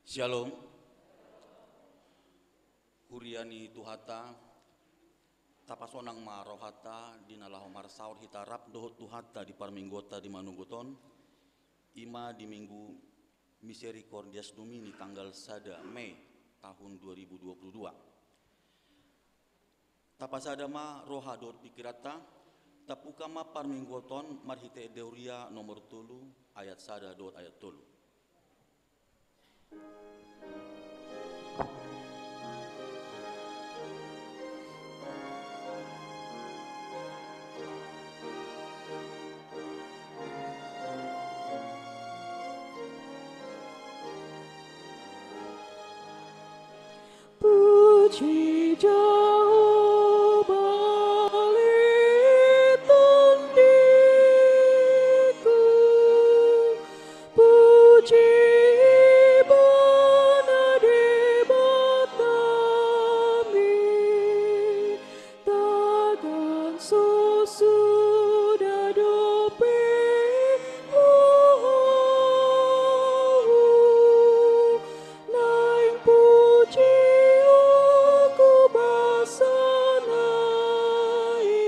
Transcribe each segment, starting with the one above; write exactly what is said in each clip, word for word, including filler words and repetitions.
Syalom. Huria ni Tuhanta, tapasonang ma rohanta di na laho marsaor hita rap dohot Tuhanta di parmingguonta di manogot on, i ma di Minggu Misericordias Domini tanggal sada Mei tahun dua ribu dua puluh dua. Tapasada ma roha dohot pingkiranta, tabuka ma parmingguonta on marhite Ende Huria nomor tolu, ayat sada dohot ayat tolu. Puji Jahowa ale tondiku, puji Ibana Debatami, tagan so suda dope Ho, naeng pujion basana i,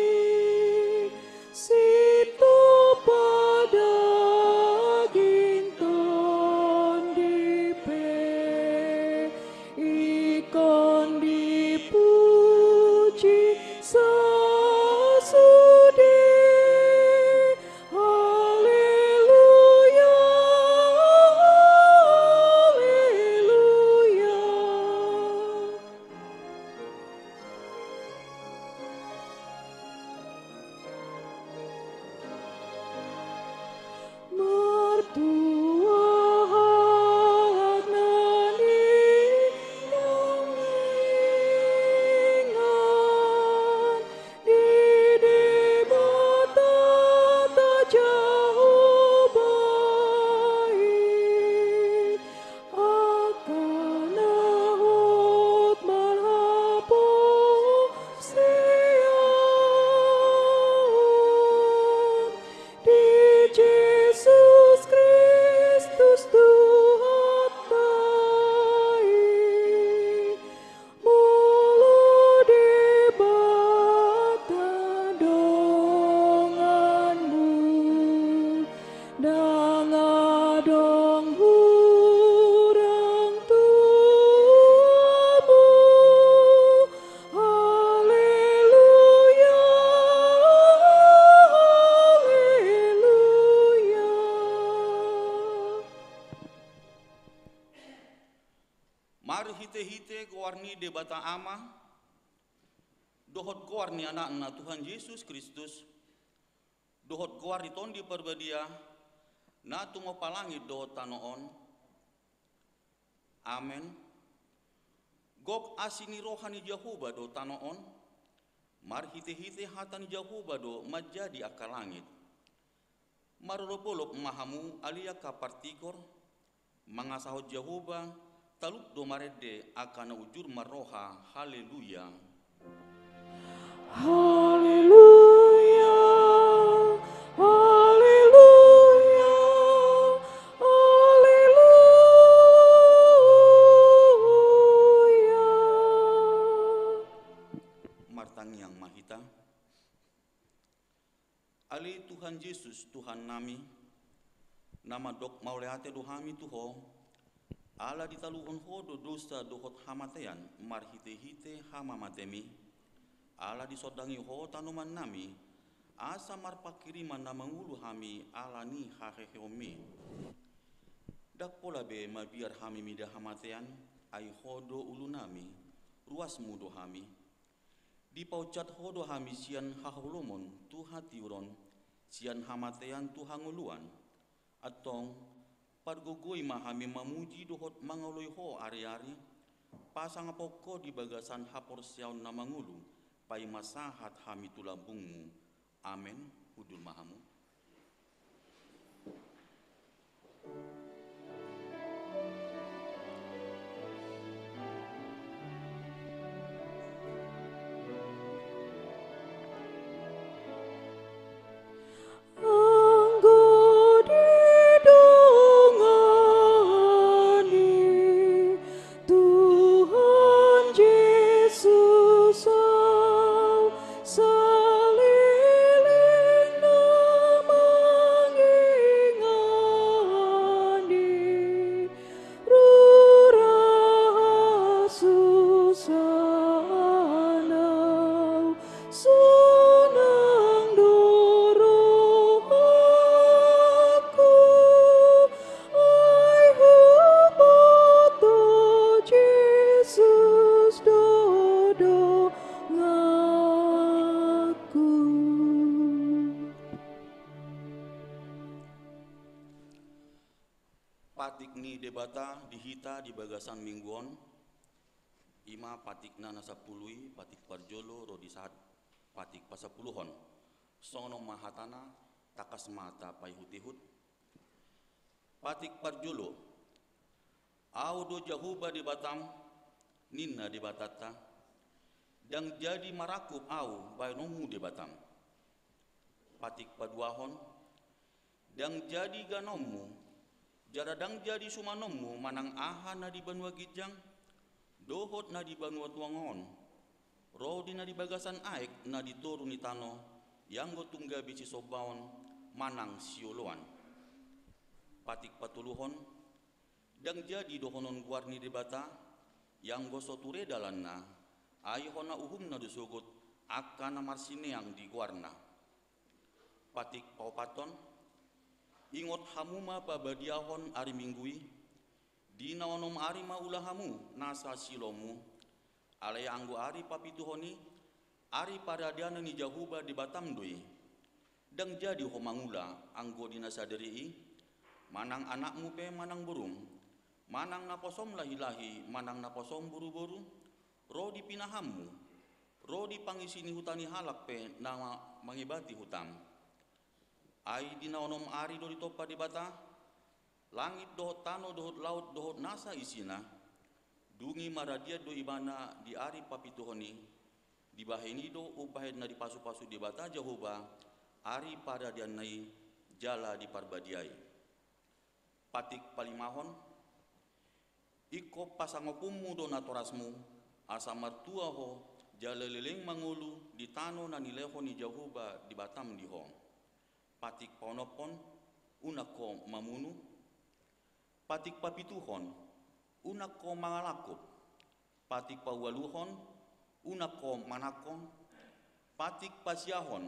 sitopot daging tondi pe, ingkon dipuji sasude. Haleluya, haleluya. Martua halak na niningan di Debatanta Jahowa i, angka na hot marhaporseaon di Jesus Kristus Tuhanta i. Molo Debata donganmu, ndang adong hurang tu hamu. Haleluya, haleluya. Marhitehite goar ni Debata Ama, dohot goar ni Anakna Tuhan Jesus Kristus, dohot goar ni Tondi Parbadia, na tumompa langit dohot tano on. Amen. Gok asi ni roha ni Jahowa do tano on, marhitehite hata ni Jahowa do manjadi angka langit. Marolopolop ma hamu ale angka partigor, mangasahon Jahowa, talup do marende angka na ujur marroha. Haleluya. Haleluya, haleluya, haleluya. Martangiang ma hita. Ale Tuhan Jesus, Tuhannami, na mandok mauliate do hami tu Ho, ala ditaluhon Ho do dosa dohot hamatean marhitehite hamamateMi, ala disondangi Ho tanomannami, asa marpanghirimon na mangolu hami ala ni haheheonMi. Ndang pola be mabiar hami mida hamatean, ai Ho do ulunami, ruasMu do hami. Dipaunjat Ho do hami sian haholomon tu hatiuron, sian hamatean tu hangoluan. Antong, pargogoi ma hami mamuji dohot mangoloi Ho ariari, pasangaphon Ho di bagasan haporseaon na mangolu, paima sahat hami tu lambungMu. Amen. Hundul ma hamu. Anggo didongani Patik ni Debata di hita di bagasan minggu on, ima patikna na sampulu i, patik parjolo ro di sahat patik pasampuluhon. Songon on ma hatana, tangkas ma tapaihut-ihut. Patik parjolo. Ahu do Jahowa Debatam, ninna Debatanta, ndang jadi marangkup ahu baenonmu Debatam. Patik paduahon. Ndang jadi ganonmu, jala ndang jadi sumanonmu manang aha na di banua ginjang, dohot na di banua tonga on, ro di na di bagasan aek na di toru ni tano, ianggo tung gabe sisombaon manang sioloan. Patik patoluhon. Ndang jadi dohonon goar ni Debata, ianggo so ture dalanna, ai hona uhumna do sogot angka na marsineang di goarna. Patik paopathon. Ingot hamu ma pabadiahon ari Minggu i, di na onom ari ma ula hamu nasa siulaonmu. Alai anggo ari papituhon i, ari paradianan ni Jahowa Debatam do i. Ndang jadi ho mangula anggo di na sadari i, manang anakmu pe manang borum, manang naposom lahi-lahi manang naposom boru-boru, ro di pinahanmu, ro di pangisi ni huta ni halak pe na ma-, mangebati hutam. Ai di na onom ari do ditompa Debata langit dohot tano dohot laut dohot nasa isina. Dung i maradian do ibana di ari papituhon i. Dibahen i do umbahen na dipasu-pasu Debata Jahowa ari paradianna i jala diparbadiai. Patik palimahon. Ingkon pasangaponmu do natorasmu, asa martua ho, jala leleng mangolu di tano na nilehon ni Jahowa Debatam di ho. Patik paonomhon. Unang ho mamunu. Patik papituhon. Unang ho mangalangkup. Patik paualuhon. Unang ho manangkon. Patik pasiahon.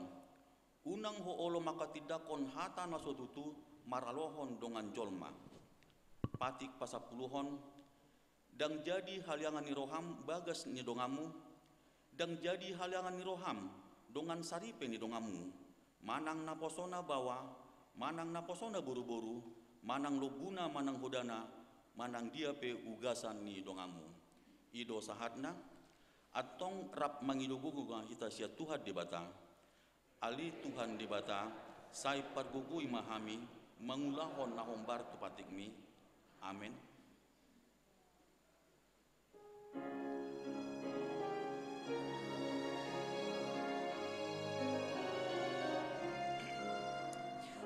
Unang ho olo mangkatindangkon hata na so tutu maralohon dongan jolma. Patik pasampuluhon. Ndang jadi haliangan ni roham bagas ni donganmu, ndang jadi haliangan ni roham dongan saripe ni donganmu, manang naposona baoa, manang naposona boru-boru, manang lombuna manang hodana, manang dia pe ugasan ni donganmu. I do sahatna. Antong rap mangido gogo ma hita sian Tuhan Debata. Ale Tuhan Debata, sai pargogoi ma hami mangulahon na hombar tu patikmi. Amen.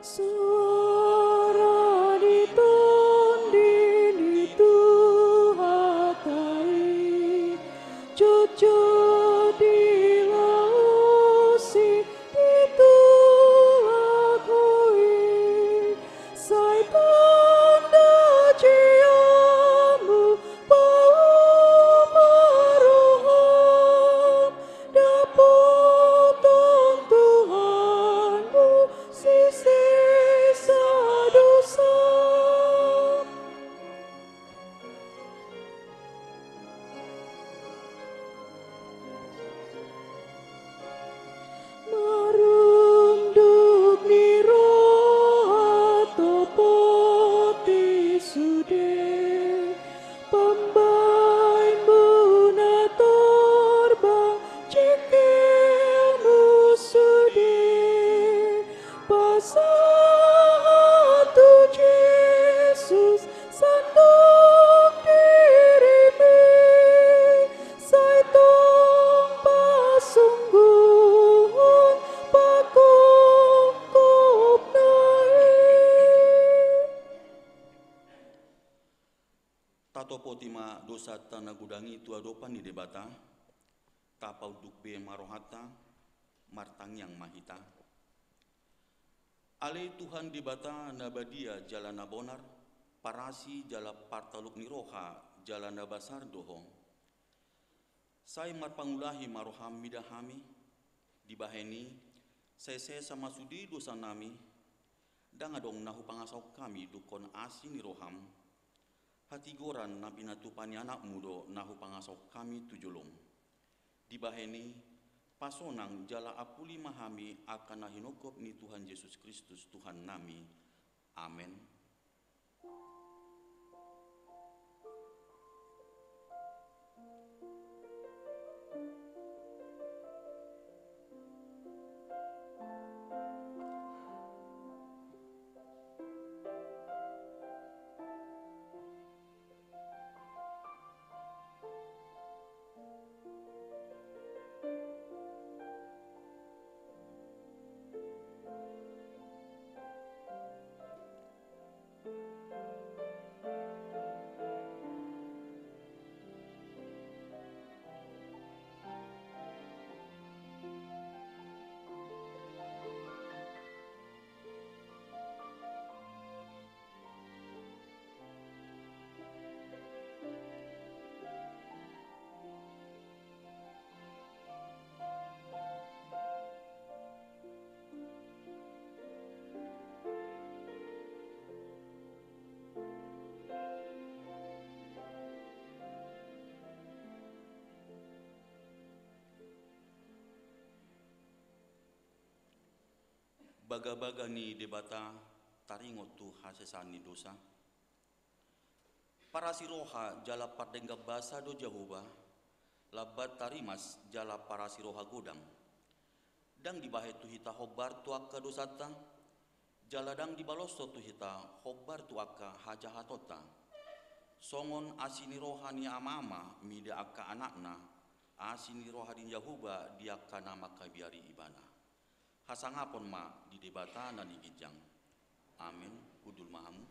Sora ni tondi ni Tuhanta i, jotjot dilaosi di tulak ho i, sai tanda ciamu pauma roham, dapotan Tuhanmu sisesa dosa. Marunduk ni roha topoti sude, pambahenmu na torba jengkelmu sude, pasahat tu Jesus sandok dirimi, sai tong pasungguhon pangkopkopna i. Tatopoti ma dosanta na godang i tu adopan ni Debata, tapaunduk be ma rohanta, martangiang ma hita. Ale Tuhan Debata na badia jala na bonar, parasi jala partaluk ni roha jala na basar do Ho. Sai marpangulahi ma roham mida hami, dibahen i, sai sesa ma sude dosanami, ndang adong na hupangasahon hami dungkon asi ni roham, hatigoran na pinatupa ni anakmu do na hupangasahon hami tu jolom. Dibahen i, pasonang jala ampuli ma hami angka na hinongkop ni Tuhan Jesus Kristus Tuhannami. Amen. Bagabaga ni Debata taringot tu hasesaan ni dosa. Parasi roha jala pardenggan basa do Jahowa, lambat tarimas jala parasi roha godang. Ndang dibahen tu hita hombar tu angka dosanta, jala ndang dibaloshon tu hita hombar tu angka hajahatonta. Songon asi ni roha ni ama-ama mida angka anakna, asi ni roha ni Jahowa di angka na mangkabiari ibana. Hasangapon ma di Debata na di ginjang. Amen. Hundul ma hamu.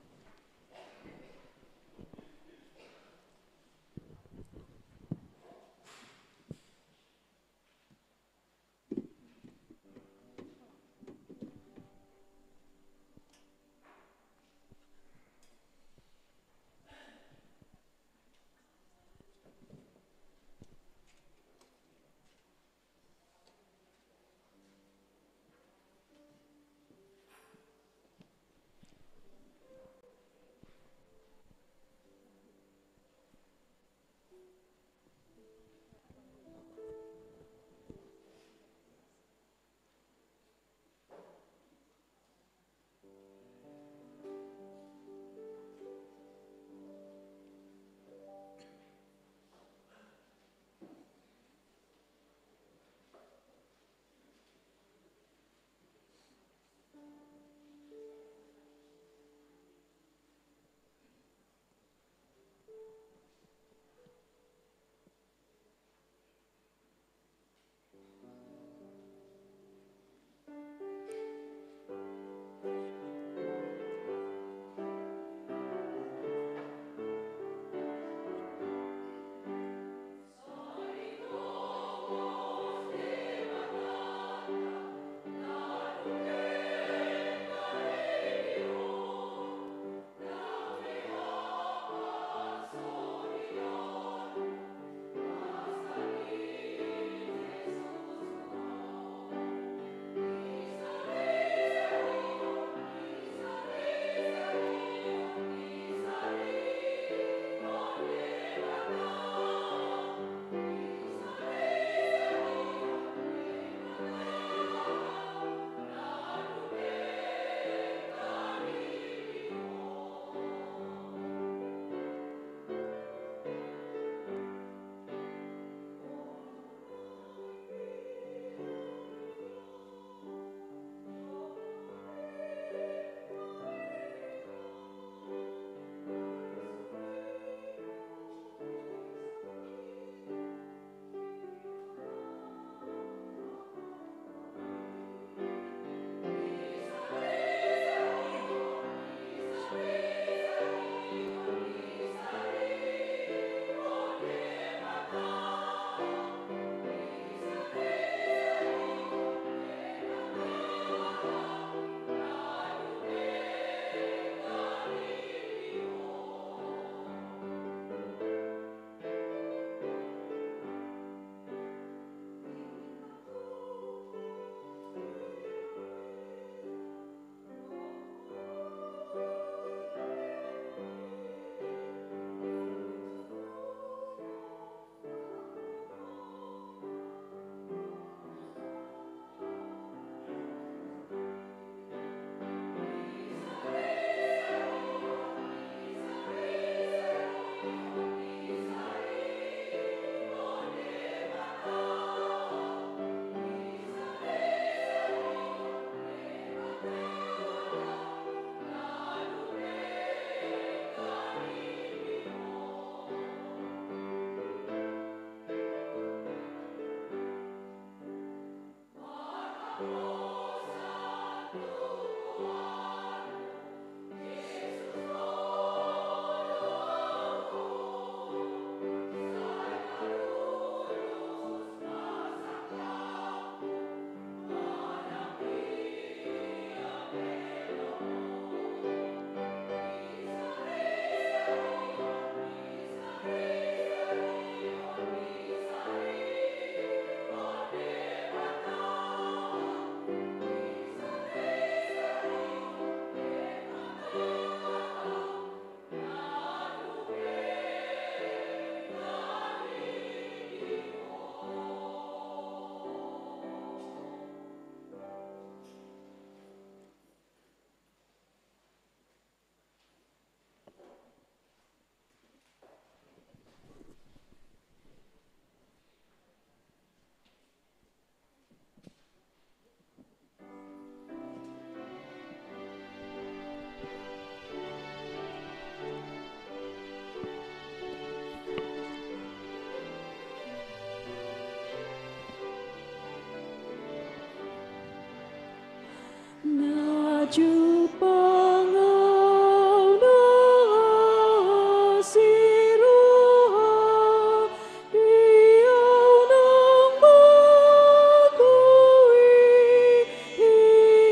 Jumpang au na asi roha di au nang manggohi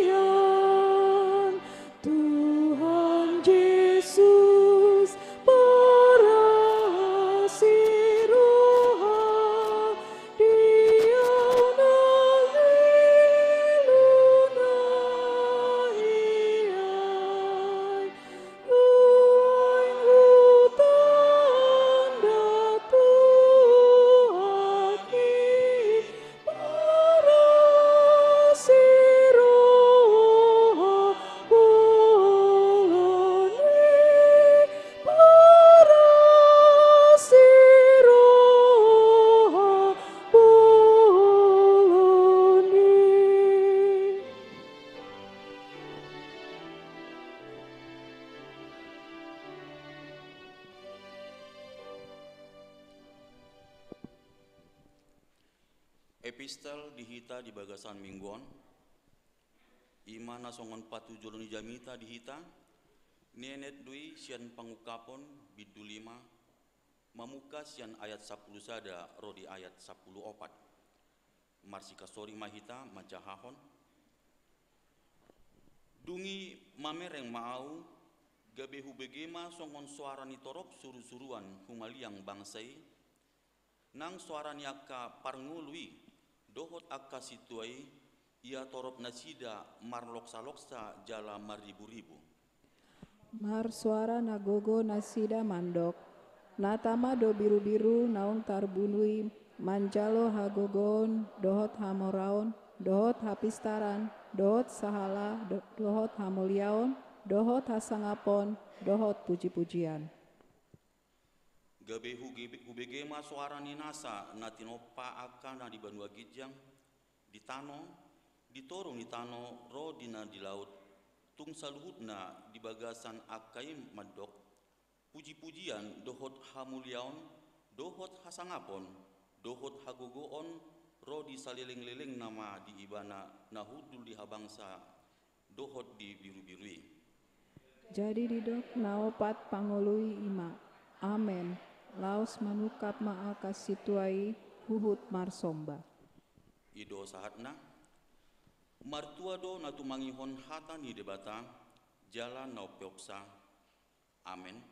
hian. Tuhan Jesus, parasi roha di au nang leluna hian. Nuaeng hutanda Tuhan i, parasi roha bolon i, parasi roha bolon i. Epistel di hita di bagasan minggu on, i ma na songon patujolo ni jamita di hita, nienet do i sian Pangungkapon bindu lima, mamungka sian ayat sampulu sada ro di ayat sampulu opat. Marsikasori ma hita manjahahon. Dung i mamereng ma ahu, gabe hubege ma songon soara ni torop surusuruan humaliang bangsa i, nang soara ni angka parngolu i dohot angka sintua i, ia torop nasida marloksaloksa jala marriburibu. Marsoara na gogo nasida mandok: Na tama do birubiru naung tarbunu i manjalo hagogoon dohot hamoraon dohot hapistaran dohot sahala do-, dohot hamuliaon dohot hasangapon dohot pujipujian. Gabe huge-, hubege ma soara ni nasa na tinompa angka na di banua ginjang, di tano, di toru ni tano ro di na di laut, tung saluhutna di bagasan angka i mandok: Pujipujian dohot hamuliaon dohot hasangapon dohot hagogoon ro di salelenglelengna ma di Ibana na hundul di habangsa dohot di birubiru i. Jadi didok na opat pangolu i, i ma: Amen. Laos manungkap ma angka sintua i huhut marsomba. I do sahatna. Martua do na tumangihon hata ni Debata jala na umpeopsa. Amen.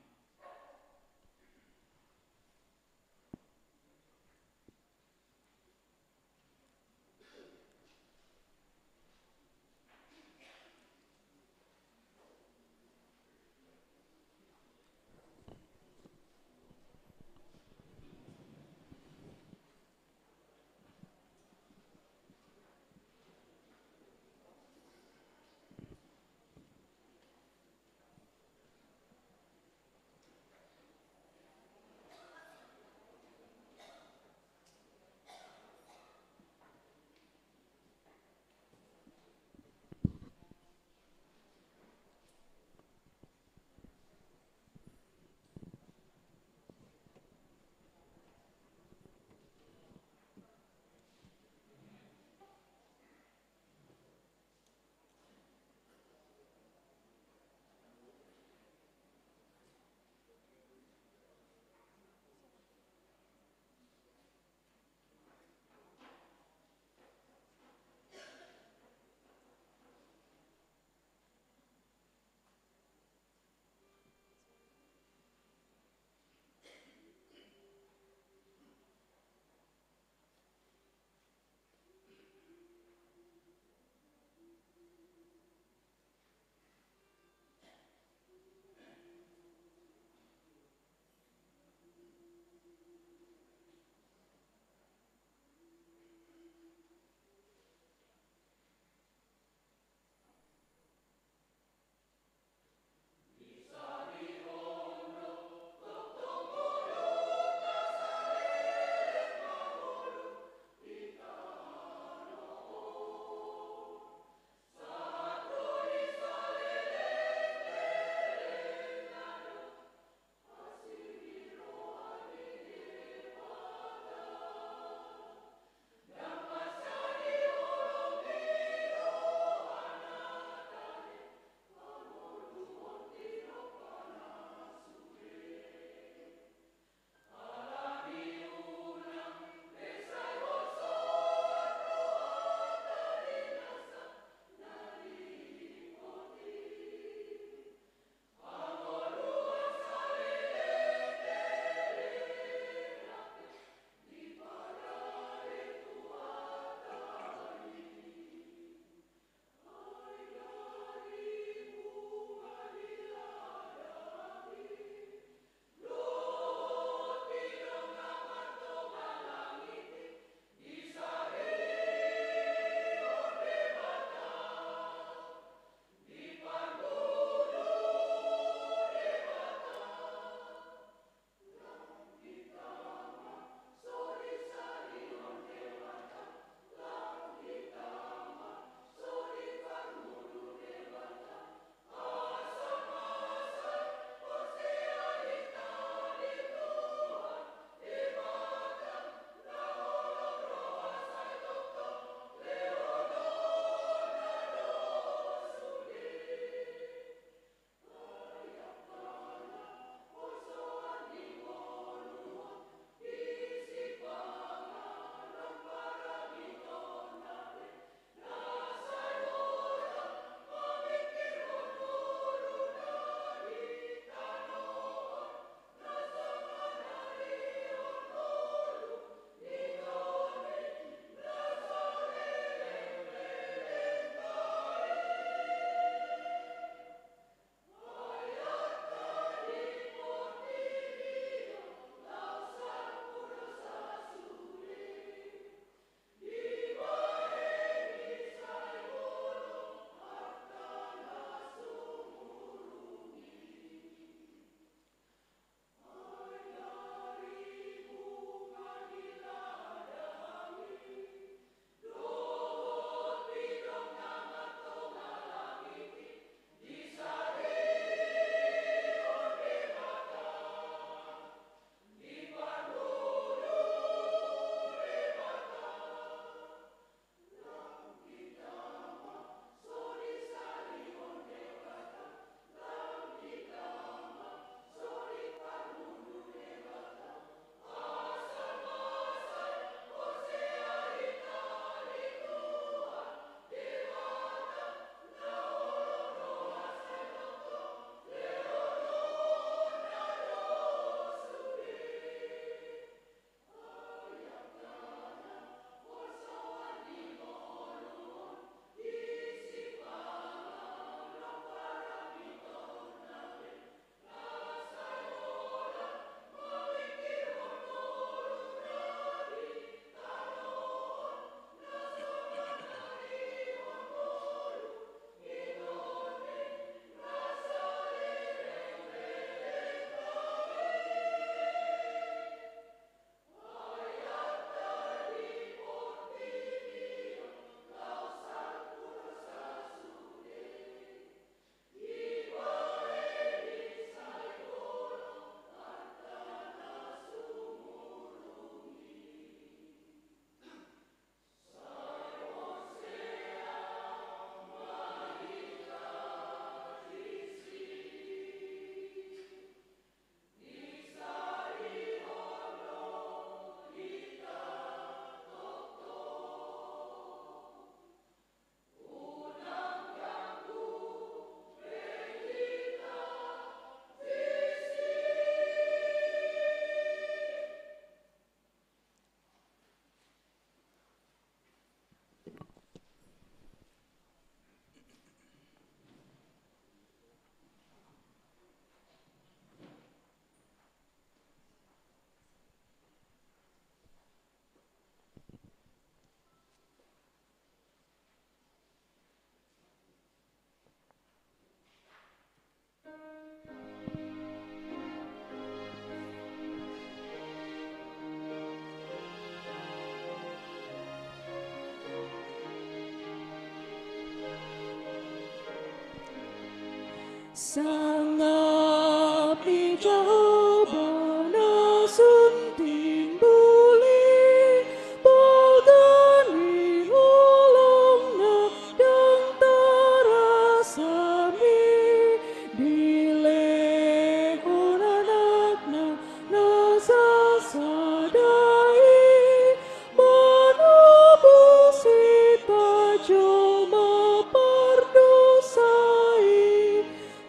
Sangap ni Jahowa na sun timbul i, balga ni holongna ndang tarasam i, dilehon Anakna na sasada i, manobus hita jolma pardosa i.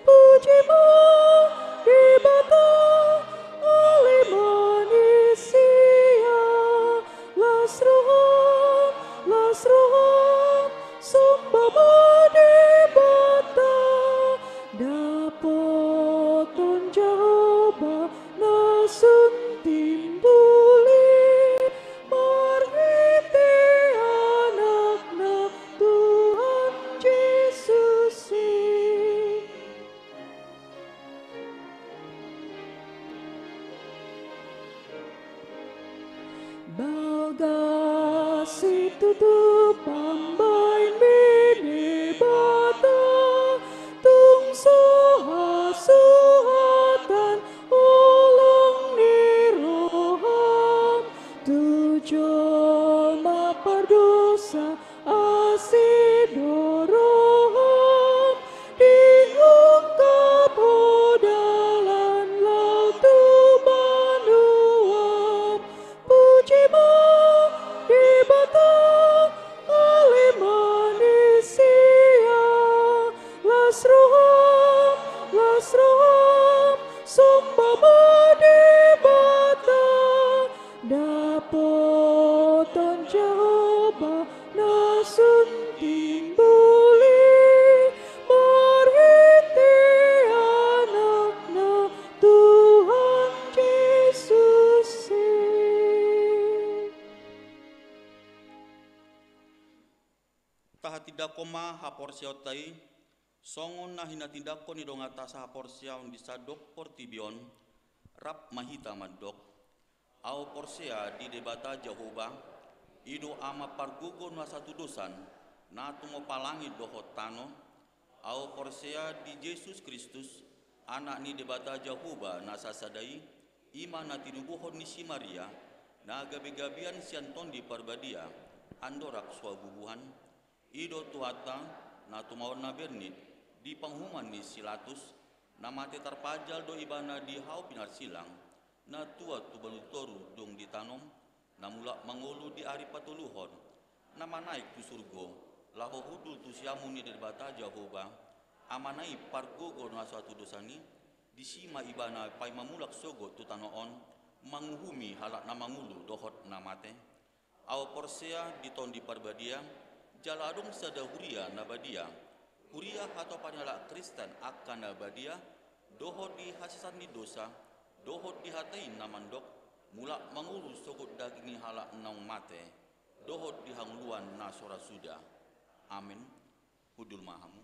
Puji ma Debata, ale manisia, las roham, las roham, somba ma Debata. Dapothon Jahowa na sun timbul i, marhite Anakna Tuhan Jesus i. Balga situtu pambahenmi Debata, tung so hasuhatan holong ni roham tu jolma pardosa. Asi do roham, diungkap Ho dalan laho tu banuam. Puji ma Debata, ale manisia, las roham, las roham, somba ma Debata. Dapothon Jahowa na sun timbul i, marhite Anakna Tuhan Jesus i. Tahatindangkon ma haporseaonta i, songon na hinatindangkon ni donganta sahaporseaon di sandok portibi on. Rap ma hita mandok. Ahu porsea di Debata Jahowa, i do Ama pargogo na satudosan, na tumompa langit dohot tano. Ahu porsea di Jesus Kristus, Anak ni Debata Jahowa na sasada i, i ma na tinubuhon ni si Maria, na gabegabean sian Tondi Parbadia, andorang so habubuhan. I do Tuhanta, na tumaon na bernit di panguhuman ni si Latus, na mate tarpajal do ibana di hau pinarsilang, na tuat tu banua toru dung ditanom, na mulak mangolu di ari patoluhon, na manaek tu surgo, laho hundul tu siamun ni Debata Jahowa, Amana i pargogo na satudosan i, disi ma ibana paima mulak sogot tu tano on, manguhumi halak na mangolu dohot na mate. Ahu porsea di Tondi Parbadia, jala adong sada huria na badia, huria hatopan ni halak Kristen angka na badia, dohot di hasesaan ni dosa, dohot di hata i na mandok, mulak mangolu sogot daging ni halak naung mate, dohot di hangoluan na so ra suda. Amen. Hundul ma hamu.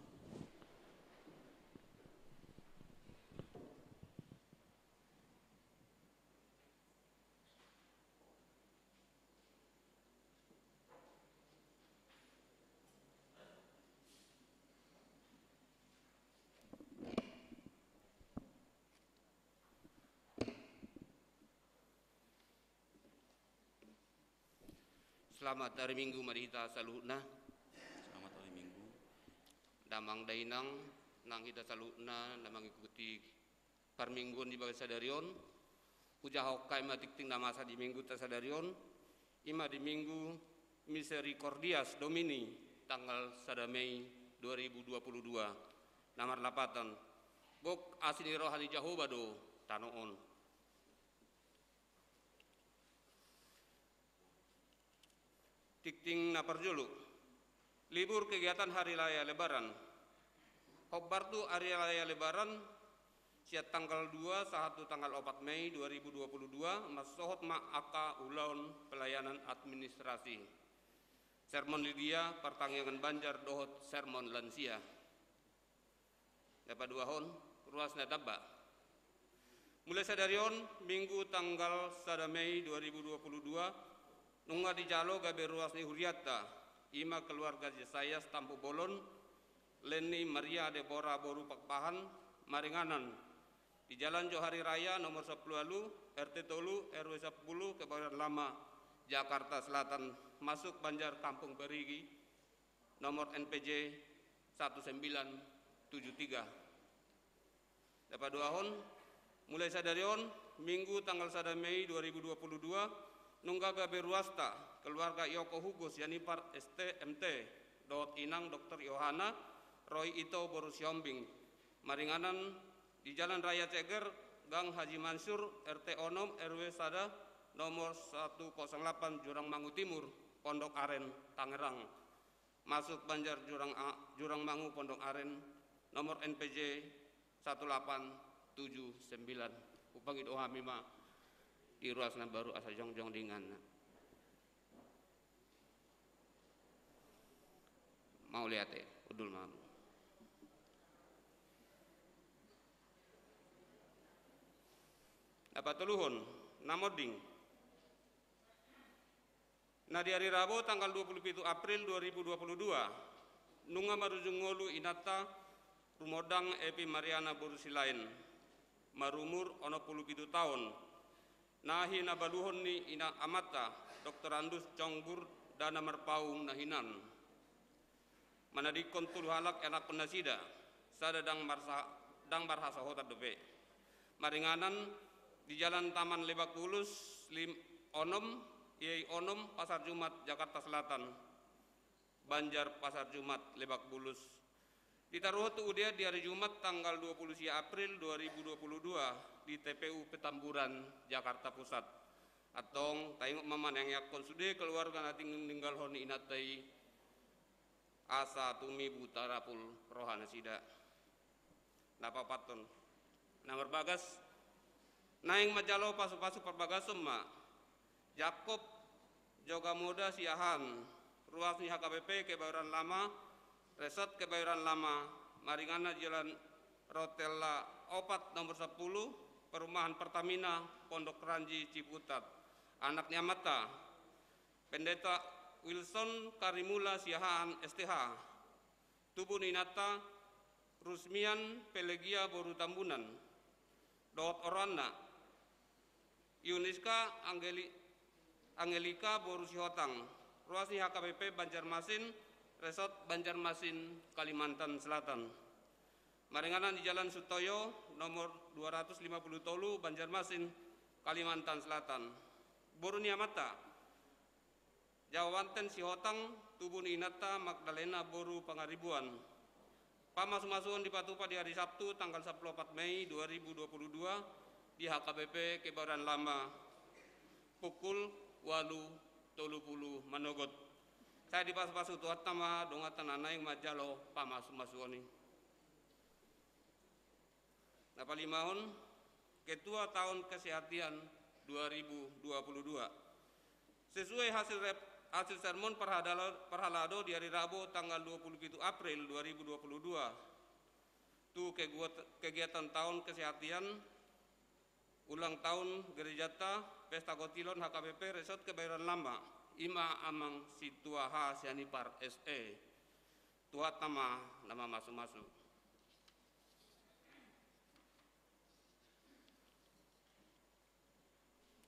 Selamat hari Minggu ma di hita saluhutna. Selamat hari Minggu. Damang dainang, nang hita saluhutna na mangikuti parmingguon di bagasan sadari on, hujahahon hami ma tingting na masa di mingguta sadari on, i ma di Minggu Misericordias Domini, tanggal sada Mei dua ribu dua puluh dua, na marlapatan: Gok asi ni roha ni Jahowa do tano on. Tingting na parjolo. Libur kegiatan Hari Raya Lebaran. Hombar tu Hari Raya Lebaran, sian tanggal dua sahat tu tanggal opat Mei dua ribu dua puluh dua, mansohot ma angka ulaon pelayanan administrasi. Sermon Lidia, partangiangan Banjar dohot sermon lansia. Na paduahon, ruas na tamba. Mulai sadari on, Minggu tanggal sada Mei dua ribu dua puluh dua, nunga dijalo gabe ruas ni hurianta, i ma keluarga Jesayas Tampubolon, Leni Maria Debora boru Pakpahan, Maringanan di Jalan Johari Raya nomor sampulu ualu, R T tolu, R W sampulu, Kebayoran Lama, Jakarta Selatan, masuk Banjar Kampung Barigi, nomor N P J satu sembilan tujuh tiga. Na paduahon, mulai sadari on, Minggu tanggal sada Mei dua ribu dua puluh dua, nunga gabe ruasta keluarga Yoko Hugo Sianipar, S T, M T, dohot inang Doktor Yohana Roy Ito boru Sihombing, maringanan di Jalan Raya Ceger, Gang Haji Mansur, R T onom, R W sada, nomor satu kosong delapan, Jurang Mangu Timur, Pondok Aren, Tangerang. Masuk Banjar Jurang A-, Jurang Mangu Pondok Aren, nomor N P J satu delapan tujuh sembilan. Hupangido hami ma di ruas na baru asa jongjong dengganna. Mauliate, hundul ma. Na patoluhon, na monding. Na di ari Rabo tanggal dua puluh pitu April dua ribu dua puluh dua, nunga marujung ngolu inanta Rumondang Epi Mariana boru Silaen, marumur onom puluh pitu taon, na hinabaluhon ni inang amanta, Doktorandus Congbur Dana Marpaung na hinan. Manadingkon tolu halak ianakhon nasida, sada ndang marsa-, ndang marhasohotan dope. Maringanan di Jalan Taman Lebak Bulus lim-, onom, I E I onom, Pasar Jumat, Jakarta Selatan, Banjar Pasar Jumat, Lebak Bulus. Ditaruhon tu udean di ari Jumat tanggal dua puluh sia April dua ribu dua puluh dua di T P U Petamburan, Jakarta Pusat. Antong, taingot ma manangiangkon sude keluarga na tininggalhon ni inanta i, asa tumibu tarapul roha nasida. Na paopathon, na marbagas, naeng manjalo pasupasu parbagason ma Jakob Jogamoda Siahaan, ruas ni H K B P Kebayoran Lama, Resort Kebayoran Lama, maringanan Jalan Rotella opat nomor sampulu, Perumahan Pertamina, Pondok Ranji, Ciputat. Anak ni amanta, Pendeta Wilson Karimula Siahaan, S T H. Tubu ni inanta, Rusmian Pelegia boru Tambunan. Dohot oroanna, Yuniska Angeli-, Angelika boru Sihotang. Ruas ni H K B P Banjarmasin, Resort Banjarmasin, Kalimantan Selatan. Maringanan di Jalan Sutoyo, nomor dua ratus lima puluh tolu, Banjarmasin, Kalimantan Selatan. Boru ni amanta, Jawanten Sihotang, tubu ni inanta Magdalena boru Pangaribuan. Pamasumasuon dipatupa di ari Sabtu tanggal sampulu opat Mei dua ribu dua puluh dua di H K B P Kebayoran Lama pukul ualu tolu pulu manogot. Sai dipasupasu Tuhanta ma donganta na naeng manjalo pamasumasuon i. Na palimahon, ketua tahun kesehatan dua ribu dua puluh dua. Sesuai hasil rep-, hasil sermon parhadala-, parhalado di ari Rabo tanggal dua puluh pitu April dua ribu dua puluh dua, tu keguat-, kegiatan tahun kesehatan ulang tahun gerejanta, pesta kotilon H K B P Resort Kebayoran Lama, i ma Amang Sintua H Sianipar, S E. Tuhanta ma na mamasumasu.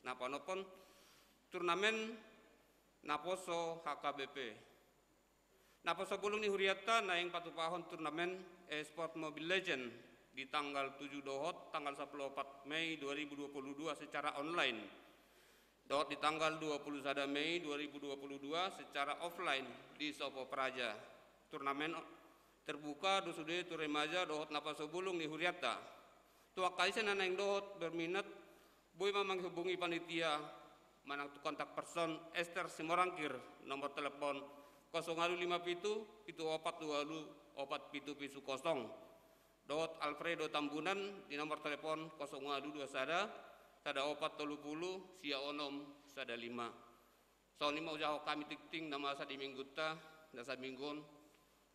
Na paonomhon, turnamen naposo H K B P. Naposo bulung ni hurianta naeng patupahon turnamen e-sport Mobile Legend di tanggal tujuh dohot tanggal sampulu opat Mei dua ribu dua puluh dua secara online. Dohot di tanggal dua puluh sada Mei dua ribu dua puluh dua secara offline di Sopo Praja. Turnamen terbuka do sude tu remaja dohot naposo bulung ni hurianta. Tu angka ise na naeng dohot berminat, boi ma manghubungi panitia manang tu kontak person Ester Simorangkir, nomor telepon kosong ualu lima pitu, pitu opat dua ualu, opat pitu pitu kosong. Dohot Alfredo Tambunan di nomor telepon kosong ualu dua sada, sada opat tolu pulu, sia onom sada lima. Songon i ma ujahahon hami tingting na masa di minggunta na saminggu on.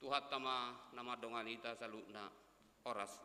Tuhanta ma na mandongani hita saluhutna. Horas.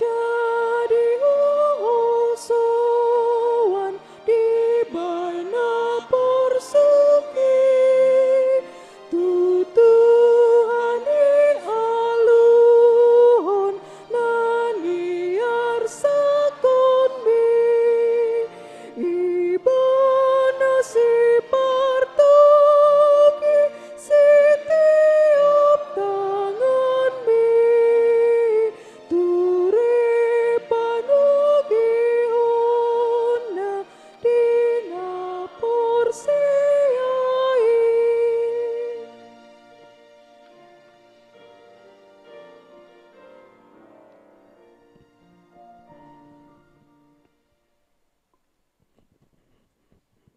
Dadi huhusoan dibahen na porsuk i, tu Tuhan i aluhon na niarsakkonmi. Ibana sipartogi setiap tanganmi, ture panogihonna di na porsea i.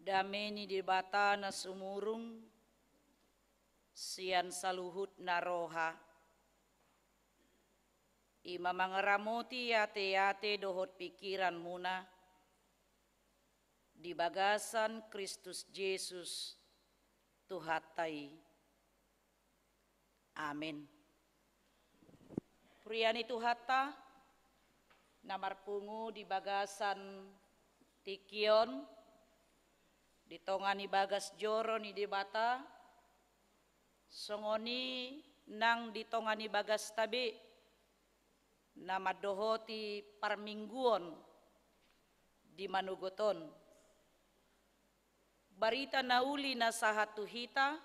Dame ni Debata na sumurung sian saluhutna roha, i ma mangaramoti ateate dohot pingkiranmuna di bagasan Kristus Jesus Tuhanta i. Amen. Huria ni Tuhanta na marpungu di bagasan tingki on, di tonga ni bagas joro ni Debata, songon i nang di tonga ni bagasta be na mandohoti parmingguon di manogot on. Barita na uli na sahat tu hita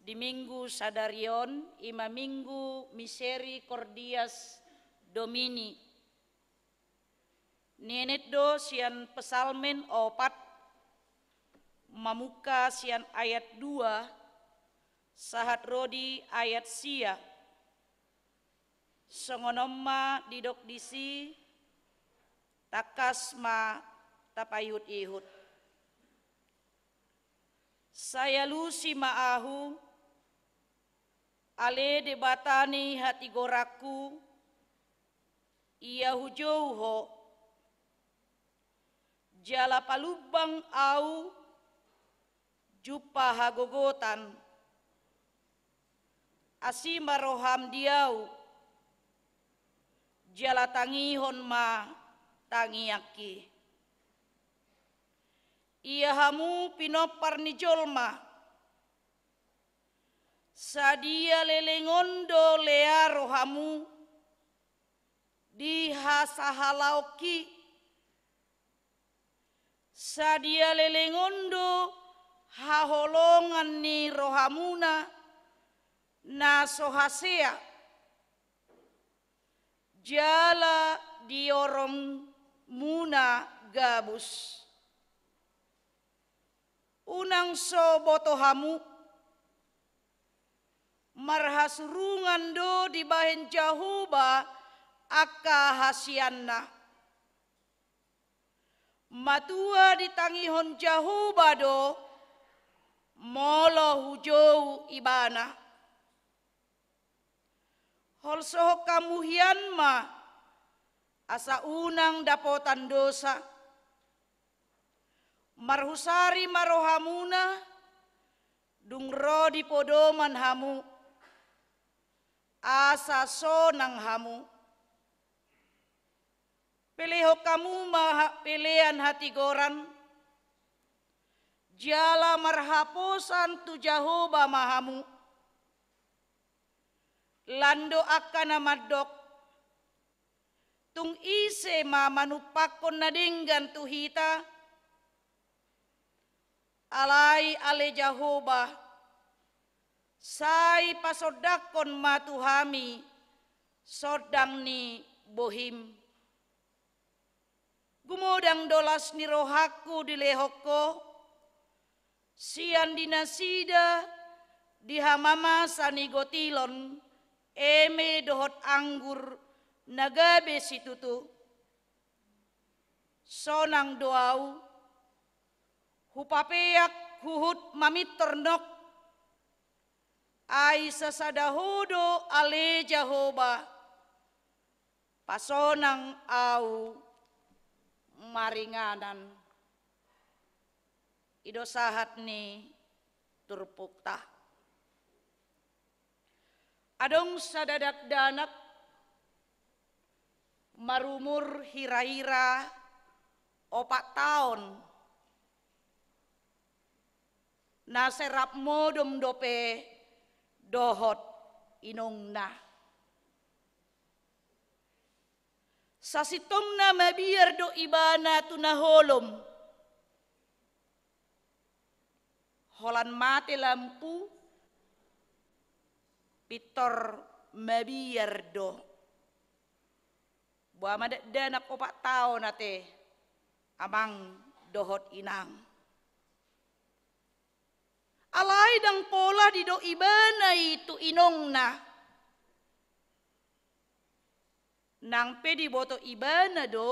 di Minggu sadari on, i ma Minggu Misericordias Domini. Nienet do sian Psalmen opat, mamungka sian ayat dua sahat ro di ayat sia. Songon on ma didok disi, tangkas ma tapaihut-ihut. Sai alusi ma ahu, ale Debata ni hatigoranku, ia hujou ho, jala palumbang ahu jumpa hagogotan. Asi ma roham di ahu, jala tangihon ma tangiangki. Ia hamu pinompar ni jolma, sadia leleng on do lea rohamu di hasahalaonki? Sadia leleng on do haholongan ni rohamuna na so hasea, jala diorongmuna gabus? Unang so boto hamu, marhasurungan do dibahen Jahowa angka hasianna. Matua ditangihon Jahowa do molo hujou ibana. Holsohon hamu hian ma, asa unang dapotan dosa. Marhusari ma rohamuna, dung ro di podoman hamu, asa sonang hamu. Pelehon hamu ma ha-, pelean hatigoran, jala marhaposan tu Jahowa ma hamu. Lan do angka na mandok, tung ise ma manumpakkon na denggan tu hita? Alai ale Jahowa, sai pasondangkon ma tu hami sondang ni bohim. Gumodang do las ni rohangku dilehon ho, sian di nasida di hamamasa ni gotilon, eme dohot anggur na gabe situtu. Sonang do ahu, hupapeak huhut mamintor nok, ai sasada ho do ale Jahowa, pasonang ahu maringanan. I do sahat ni turpukta. Adong sada dakdanak Marumur hira-hira opat taon, na sai rap modom dope dohot inongna. Sasintongna mabiar do ibana tu na holom. Holan mate lampu, pintor mabiar do. Boha ma dakdanak opat taon ate, amang dohot inang. Alai ndang pola didok ibana i tu inongna. Nang pe diboto ibana do,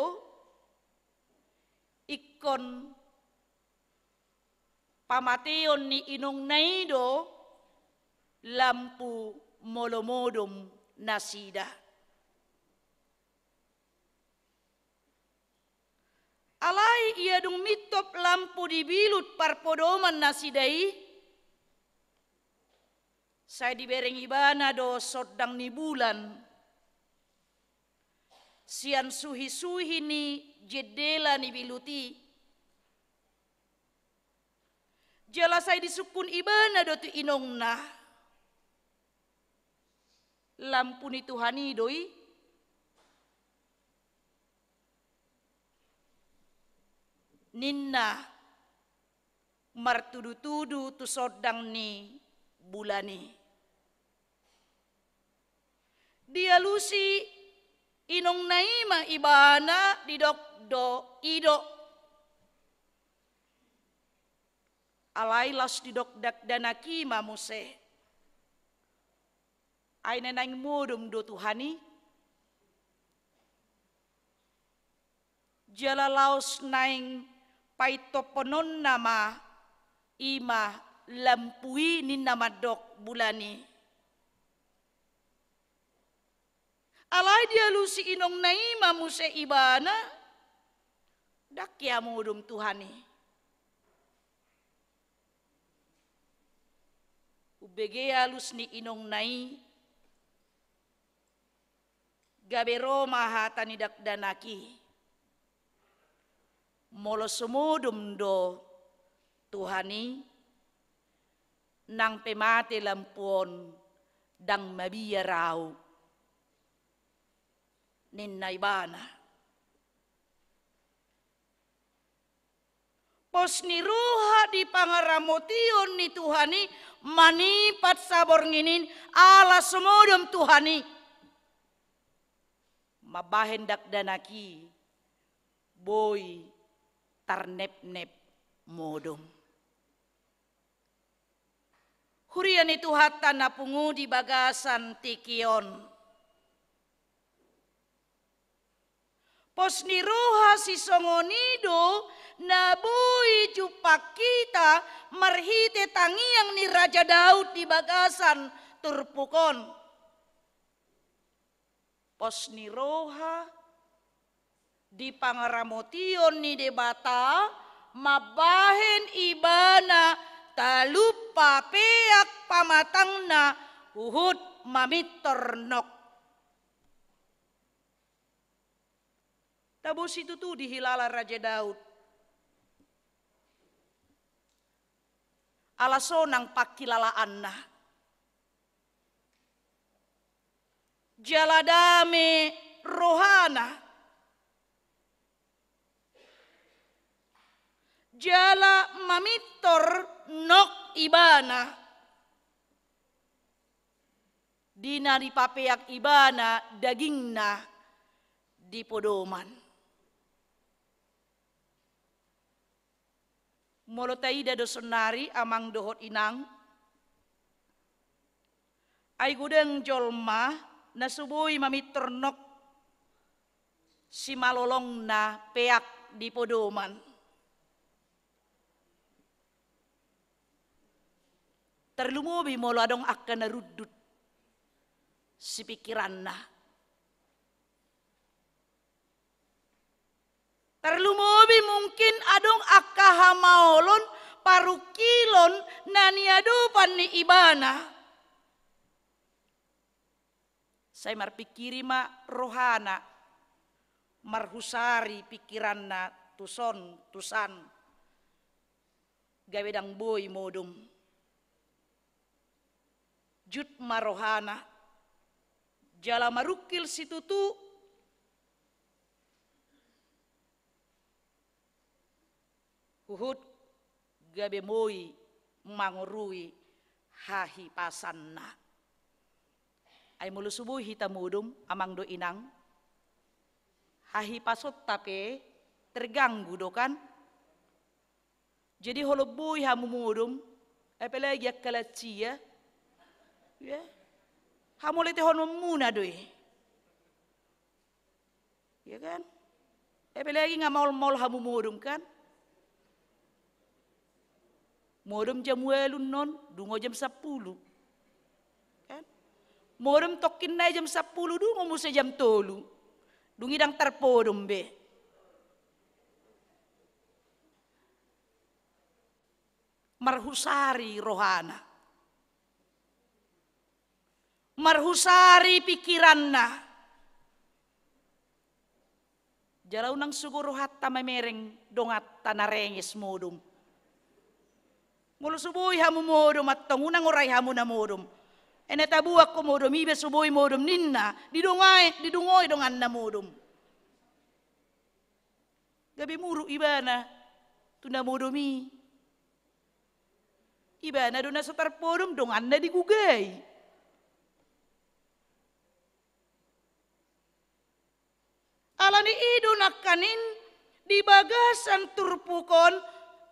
ingkon pamateon ni inongna i do lampu molo modom nasida. Alai ia dung mintop lampu di bilut parpodoman nasida i, sai dibereng ibana do sondang ni bulan sian suhi-suhi ni jendela ni bilut i. Jala sai disungkun ibana do tu inongna, lampu ni Tuhan i do i, ninna martudu-tudu tu sondang ni bulan i. Dialusi inongna i ma ibana, didok do, i do. Alai laos didok dakdanak i ma muse, ai na naeng modom do Tuhan i. Jala laos naeng paintophononna ma i ma lampu i, ninna mandok bulan i. Alai dialusi inongna i ma muse ibana, ndang hea modom Tuhan i. Umbege alus ni inongna i, gabe ro ma hata ni dakdanak i. Molo so modom do Tuhan i, nang pe mate lampu on, ndang mabiar ahu, ninna ibana. Pos ni roha di pangaramotion ni Tuhan i manipat saborngin i ala so modom Tuhan i. Mambahen dakdanak i boi tarnepnep modom. Huria ni Tuhanta na pungu di bagasan tingki on. Pos ni roha sisongon i do na boi jumpang hita marhite tangiang ni Raja Daud di bagasan turpuk on. Pos ni roha di pangaramotion ni Debata mambahen ibana talumpa peak pamatangna huhut mamintor nok. Tabo situtu dihilala Raja Daud ala sonang panghilalaanna. Jala dame rohana. Jala mamintor nok ibana. Di na dipapeak ibana dagingna di podoman. Molo taida do saonari amang dohot inang, ai godang jolma na so boi mamintor nok simalolongna peak di podoman. Tarlumobi molo adong angka na rundut sipingkiranna. Tarlumobi mungkin adong angka hamaolon parungkilon na niadopan ni ibana. Sai marpingkiri ma rohana. Marhusari pikiranna tuson tusan, gabe ndang boi modom. Jut ma rohana jala marungkil situtu, huhut gabe moi mangorui hahipasanna. Ai molo so boi hita modom, amang dohot inang, hahipasonta pe terganggu do kan? Jadi holong boi hamu modom, apalagi angka lansia, ya, hamoletehononmuna do i. Ya kan? Apalagi nga maol-maol hamu modom kan? Modom jam ualu non, dungo jam sampulu. Kan? Modom tongkin nai jam sampulu, dungo muse jam tolu. Dung i ndang tarpodom be. Marhusari rohana. Marhusari pikiranna. Jala unang sogo rohanta mamereng donganta na renges modom. Molo so boi hamu modom, antong unang orai hamu na modom. Ai na taboan ho modom, iba so boi modom ninna, didongoi, didungoi donganna modom. Gabe muruk ibana tu na modom i. Ibana do na so tarpodom, donganna digugai. Alani i do nangkaning di bagasan turpuk on,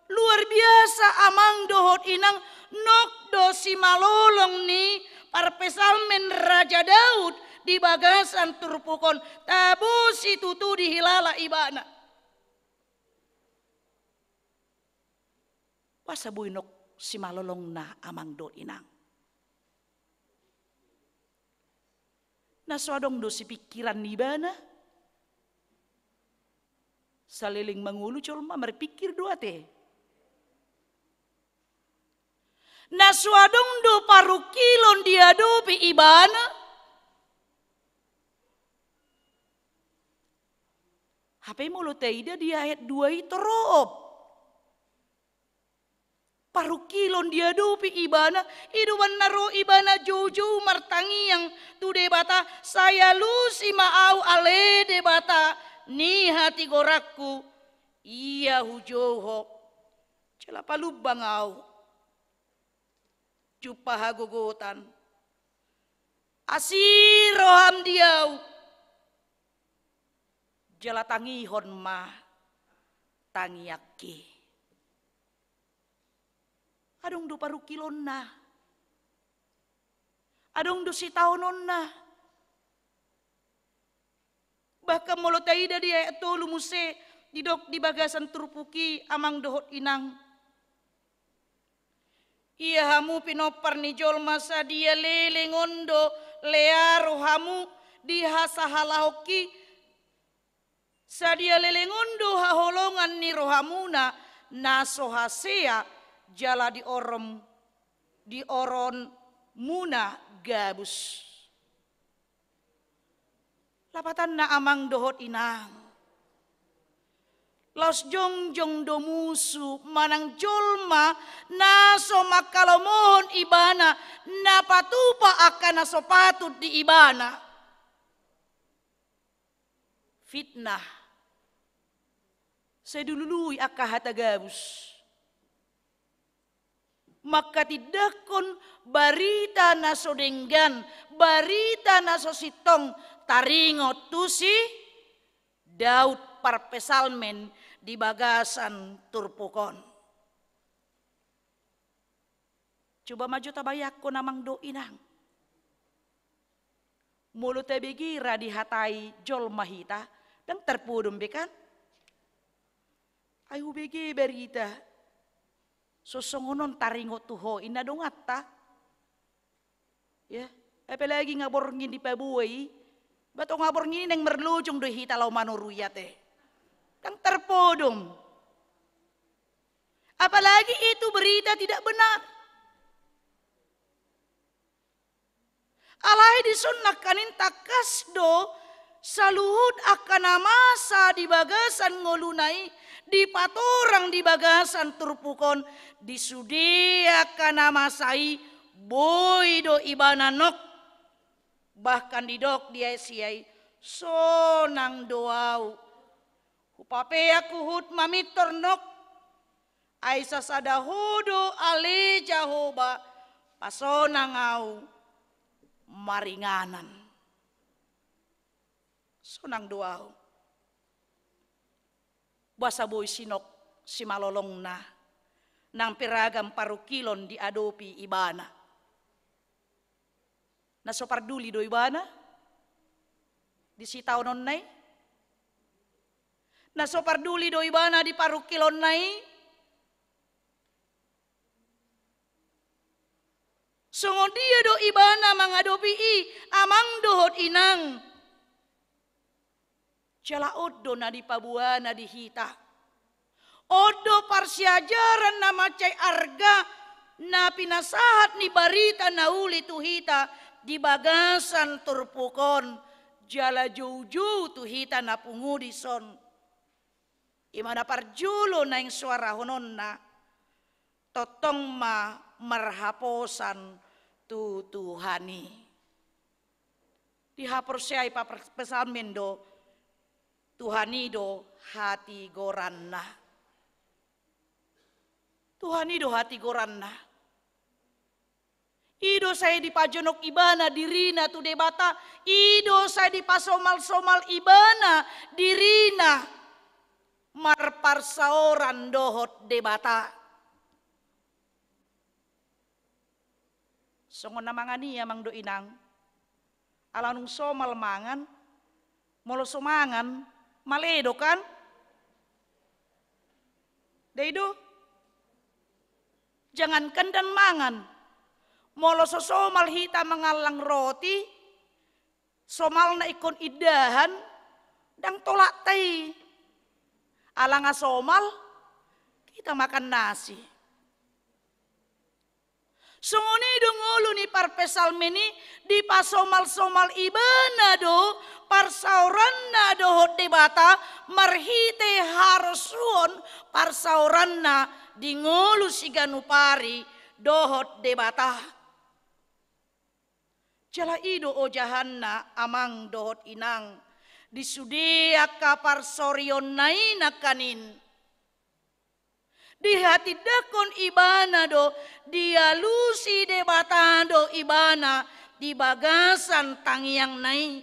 luar biasa amang dohot inang, nong do simalolong ni parpsalmen Raja Daud di bagasan turpuk on, tabo situtu dihilala ibana. Boasa boi nong simalolongna amang dohot inang? Na so adong do sipingkiran ni ibana. Saleleng mangolu jolma marpingkir do ate. Na so adong do parungkilon diadopi ibana. Hape molo taida di ayat dua i torop. Parungkilon diadopi ibana, i do umbahen na ro ibana joujou martangiang tu Debata, sai alusi ma au ale Debata ni hatigoranku, ia hujou ho. Jala palumbang au. Jumpa hagogotan. Asi roham di au. Jala tangihon ma tangiangki. Adong do parungkilonna. Adong do sitaononna. Bahkan molo taida di ayat tolu muse, didok di bagasan turpuk i amang dohot inang. Ia hamu pinompar ni jolma, sadia leleng on do lea rohamu di hasahalahonki, sadia leleng on do haholongan ni rohamuna na so hasea jala dioron, dioronmuna gabus. Lapatanna amang dohot inang. Laos jongjong do musu manang jolma na so manghalomohon ibana, na patupa angka na so patut di ibana. Fitnah. Sai dilului angka hata gabus. Mangkatindangkon barita na so denggan, barita na so sintong taringot tu si Daud parpsalmen di bagasan turpuk on. Coba ma jo tabayangkon amang dohot inang. Molo tabege ra dihatai jolma hita, ndang tarpodom be kan? Ai hubege barita. So songon on taringot tu ho inna donganta. Ya, apalagi nga borngin dipaboa i. Ba tong nga borngin i naeng marlojong do hita laho manorui ate. Ndang tarpodom. Apalagi itu berita tidak benar. Alai dison nangkaning tangkas do Saluhut angka na masa di bagasan ngoluna i, dipatorang di bagasan turpuk on, di sude angka na masa i, boi do ibana nok. Bahkan didok di ayat sia i, sonang do ahu. Hupapeak huhut mamintor nok. Ai sasada Ho do ale Jahowa, pasonang ahu maringanan. Sonang do ahu. Boasa boi si Nok simalolongna, nang pe ragam parungkilon diadopi ibana. Na so parduli do ibana di sitaononna i? Na so parduli do ibana di parungkilonna i? Songon dia do ibana mangadopi i, amang dohot inang? Jala on do na dipaboana di hita. On do parsiajaran na mansai arga na pinasahat ni barita na uli tu hita di bagasan turpuk on, jala joujou tu hita na pungu dison. I ma na parjolo naeng suarahononna, tongtong ma marhaposan tu Tuhan i. Dihaporseai papesalmen do, Tuhan i do hatigoranna. Tuhan i do hatigoranna. I do sai dipajonok ibana dirina tu Debata, i do sai dipasomalsomal ibana dirina marparsaoran dohot Debata. Songon na mangan i amang dohot inang, ala dung somal mangan, molo so mangan, male do kan? Dai do? Jangankan dan mangan, molo so somal hita mangallang roti, somalna ingkon indahan, ndang tolapta i. Ala nga somal, kita makan nasi. Songon i do ngolu ni parpsalmen i, dipasomalsomal ibana do parsaoranna dohot Debata marhite harosuon parsaoranna di ngolu siganup ari dohot Debata. Jala i do ojahanna amang dohot inang di sude angka parsorionna i nangkaning. Dihatindangkon ibana do, dialusi Debata do ibana di bagasan tangiangna i.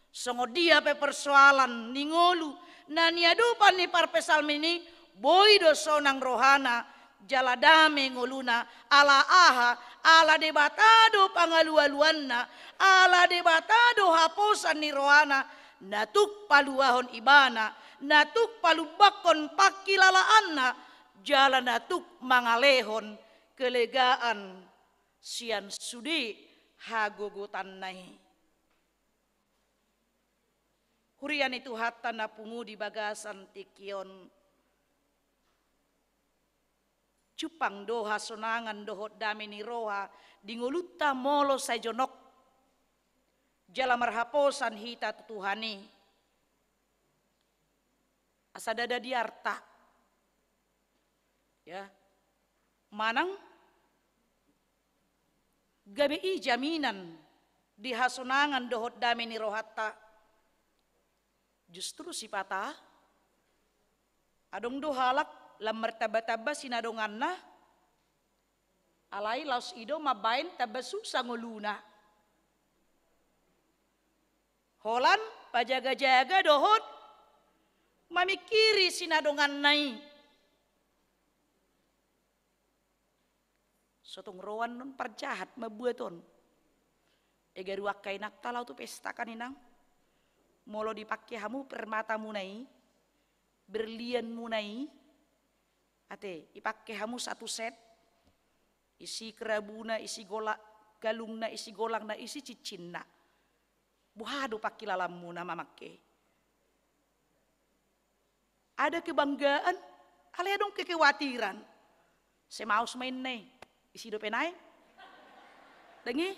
Songon dia pe persoalan ni ngolu na niadopan ni parpsalmen i, boi do sonang rohana, jala dame ngoluna, ala aha, ala Debata do pangalualuanna, ala Debata do haposan ni rohana, na tuk paluahon ibana, na tuk palumbangkon pangkilalaanna, jala na tuk mangalehon kelegaan sian sude hagogotanna i. Huria ni Tuhanta na pungu di bagasan tingki on. Jumpang do hasonangan dohot dame ni roha di ngolunta molo sai jonok jala marhaposan hita tu Tuhan i. Asa ndada di arta. Ya. Manang gabe i jaminan di hasonangan dohot dame ni rohanta. Justru sipata adong do halak lam martambatamba sinadonganna, alai laos i do mambaen tamba susa ngoluna. Holan pajagajaga dohot mamingkiri sinadonganna i. Sotung roan non parjahat mambuat on. Ega ruangka inangta laho tu pesta kan inang. Molo dipangke hamu permatamuna i, berlianmuna i, ate, dipangke hamu satu set, isi kerabuna, isi gola-, galungna, isi golangna, isi cincinna. Boha do pangkilalanmuna mamangke? Ada kebanggaan, alai adong kekhawatiran. Semaos ma inna i, isi dope naeng. Dang i?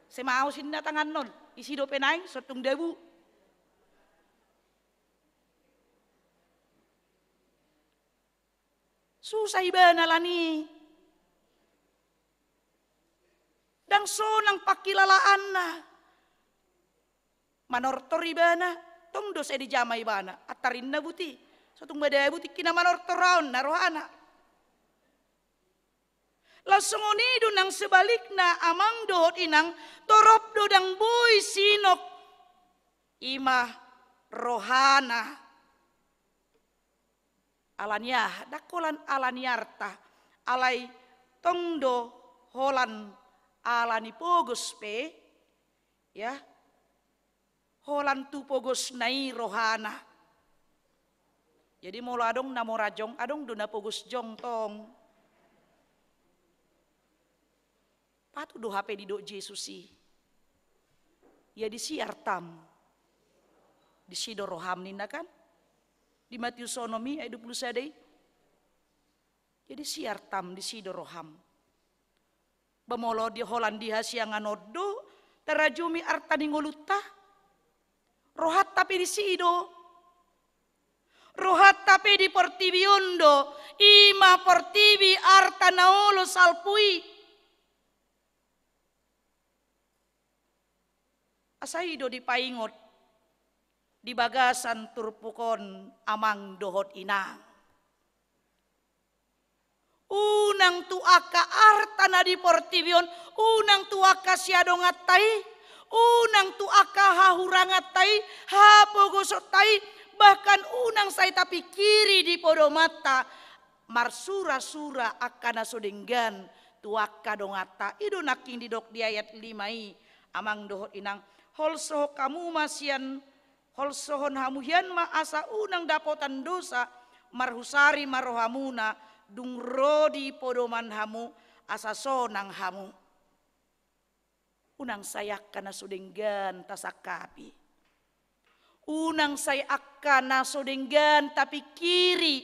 Semaos inna tangan non, isi dope naeng, sotung dabu. Susah ibana alani. Ndang sonang pangkilalaanna. Manortor ibana, tong do sai dijama ibana, antar inna buti. So tung madabut tingkina manortor on na rohana. Laos songon i do nang sebalikna amang dohot inang, torop do ndang boi sinok i ma rohana. Alani aha? Ndang holan alani arta, alai tong do holan alani pogos pe, ya, holan tu pogosna i rohana. Jadi molo adong na mora jong, adong do na pogos jong tong. Patut do hape didok Jesus i. Ia disi artam, disi do roham ninna kan? Di Matius onom i ayat dua puluh sada i. Ia disi artam, disi do roham. Ba molo di holan di hasiangan on do tarajumi arta ni ngolunta, rohanta pe disi do. Rohanta pe di portibi on do, i ma portibi arta na olo salpu i. Asa i do dipaingot di bagasan turpuk on amang dohot inang. Unang tu angka arta na di portibi on, unang tu angka siadonganta i, unang tu angka hahuranganta i, hapogosonta i, bahkan unang sai tapingkiri di podomanta, marsurasura angka na so denggan tu angka donganta. I do nangkin didok di ayat lima i, amang dohot inang, holsohon hamu ma sian, holsohon hamu hian ma asa unang dapotan dosa, marhusari ma rohamuna, dung ro di podoman hamu, asa sonang hamu. Unang sai angka na so denggan tasangkapi. Unang sai angka na so denggan tapingkiri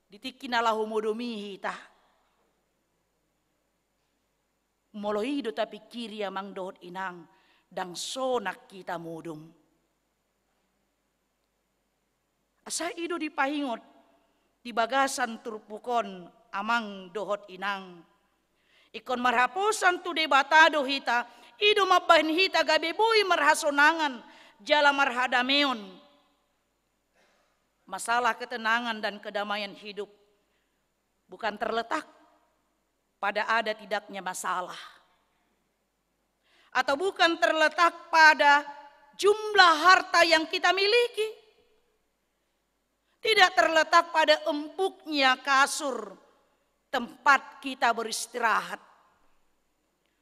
di tingki na laho modom i hita. Molo i do tapingkiri amang dohot inang, ndang sonang hita modom. Asa i do dipaingot di bagasan turpuk on amang dohot inang. Ingkon marhaposan tu Debata do hita, i do mambahen hita gabe boi marhasonangan jala marhadameon. Masalah ketenangan dan kedamaian hidup bukan terletak pada ada tidaknya masalah. Atau bukan terletak pada jumlah harta yang kita miliki. Tidak terletak pada empuknya kasur tempat kita beristirahat.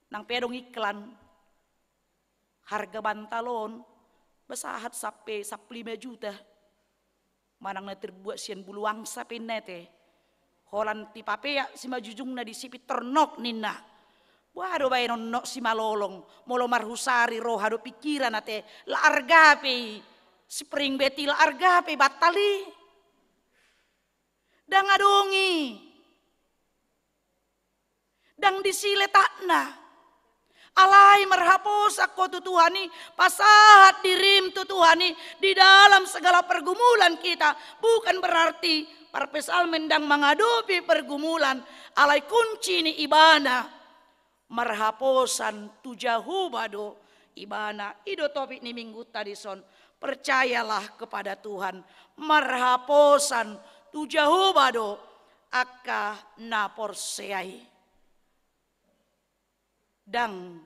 Nang pe adong iklan, harga bantal on, ba sahat sampe sampulu lima juta. Manang na terbuat sian bulu angsa pe ninna ate. Holan tipapeak simanjujungna disi pe tornok ninna. Boha do baenon nok simalolong, molo marhusari roha dohot pingkiran ate, la arga pe i spring bed i, la arga pe i bantal i. Ndang adong i. Ndang disi letakna. Alai marhaposan ho tu Tuhan i, pasahat dirim tu Tuhan i di dalam segala pergumulan kita. Bukan berarti parpsalmen ndang mangadopi pergumulan, alai kunci ni ibana marhaposan tu Jahowa do ibana. I do topik ni minggunta dison. Percayalah kepada Tuhan. Marhaposan tu Jahowa do angka na porsea i. Ndang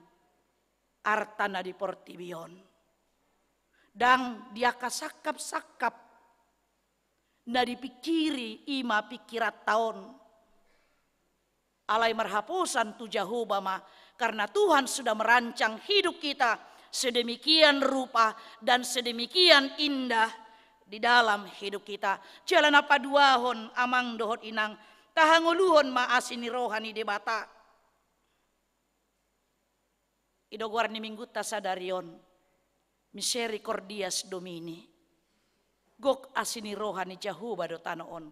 arta na di portibi on. Ndang di angka sangkap-sangkap na dipingkiri i ma pingkiranta on. Alai marhaposan tu Jahowa ma, karena Tuhan sudah merancang hidup kita sedemikian rupa dan sedemikian indah di dalam hidup kita. Jala na paduahon amang dohot inang, tahangoluhon ma asi ni roha ni Debata. I do goar ni minggunta sadari on, Misericordias Domini. Gok asi ni roha ni Jahowa do tano on.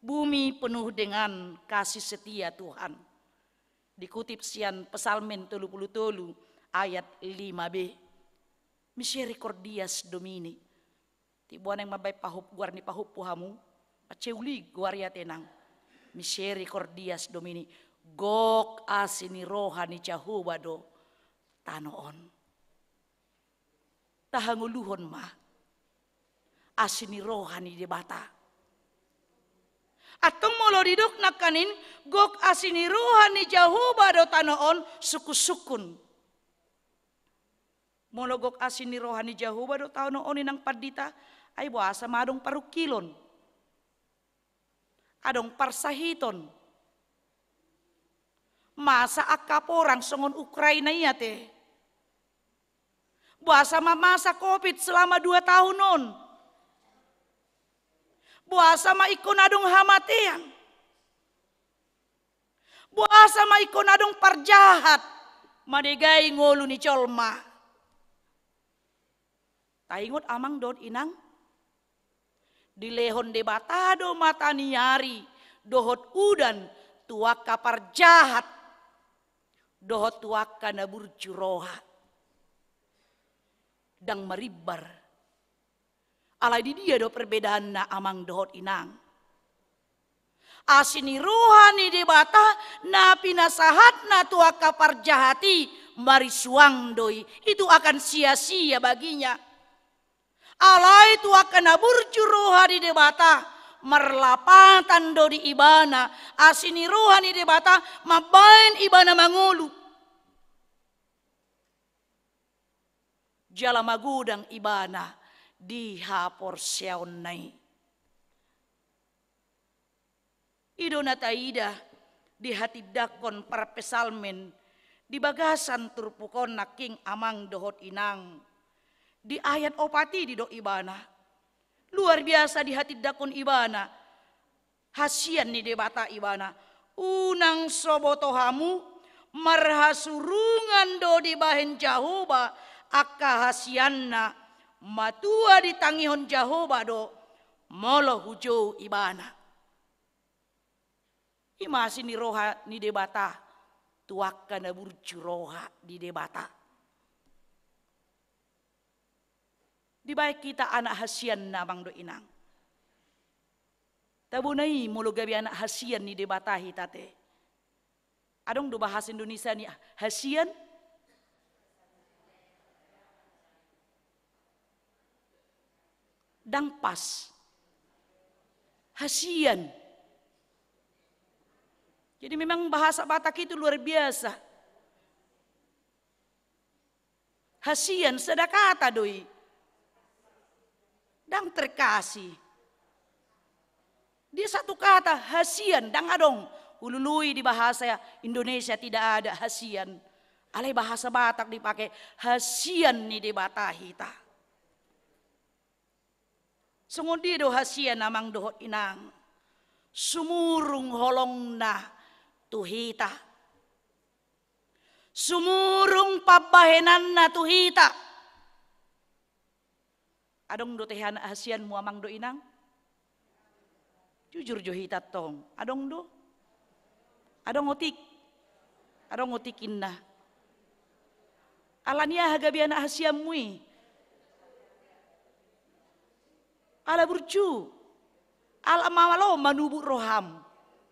Bumi penuh dengan kasih setia Tuhan. Dikutip sian Psalmen tolu pulu tolu ayat lima b. Misericordias Domini. Tibuan naeng mambaen pahop, goar ni pahompu hamu, Mansai uli goar i ate nang. Misericordias Domini, gok asi ni roha ni Jahowa do tano on. Tahangoluhon ma asi ni roha ni Debata. Antong molo didok nangkaning gok asi ni roha ni Jahowa do tano on, sungkun-sungkun. Molo gok asi ni roha ni Jahowa do tano on, inang pandita, ai boasa ma adong parungkilon, adong parsahiton? Masa angka porang songon Ukraina i ate? Boasa ma masa covid selama dua tahun on? Boasa ma ingkon adong hamatean? Boasa ma ingkon adong parjahat manegai ngolu ni jolma? Taingot amang dohot inang, dilehon Debata do mataniari dohot udan tu angka parjahat dohot tu angka na burju roha. Ndang marimbar. Alai di dia do perbedaanna amang dohot inang? Asi ni roha ni Debata na pinasahatna tu angka parjahat i marisuang do i, itu akan sia-sia baginya. Alai tu angka na burju roha di Debata, marlapatan do di ibana asi ni roha ni Debata mambahen ibana mangolu. Jala magodang ibana di haporseaonna i. I do na taida di hatindangkon parpsalmen di bagasan turpuk on nangkin amang dohot inang. Di ayat opat i didok ibana, luar biasa di hatindangkon ibana hasian ni Debata ibana. Unang so boto hamu, marhasurungan do dibahen Jahowa angka hasianna, matua ditangihon Jahowa do molo hujou ibana. I ma asi ni roha ni Debata tu angka na burju roha di Debata. Dibahen hita anak hasian na amang dohot inang. Tabo na i molo gabe anak hasian ni Debata hita ate. Adong do bahasa Indonesia ni hasian? Ndang pas. Hasian. Jadi memang bahasa Batak itu luar biasa. Hasian sada kata do i. Ndang terkasih. Dia satu kata, hasian, ndang adong. Hulului di bahasa Indonesia tidak ada hasian. Alai bahasa Batak dipake, hasian ni Debata hita. Songon dia do hasian amang dohot inang? Sumurung holongna tu hita. Sumurung pambahenanna tu hita. Adong do tehe anak hasianmu amang dohot inang? Jujur jo hita tong. Adong do? Adong otik? Adong otik inna. Ala ni aha gabe anak hasianmu i? Ala burju. Ala malo manubut roham.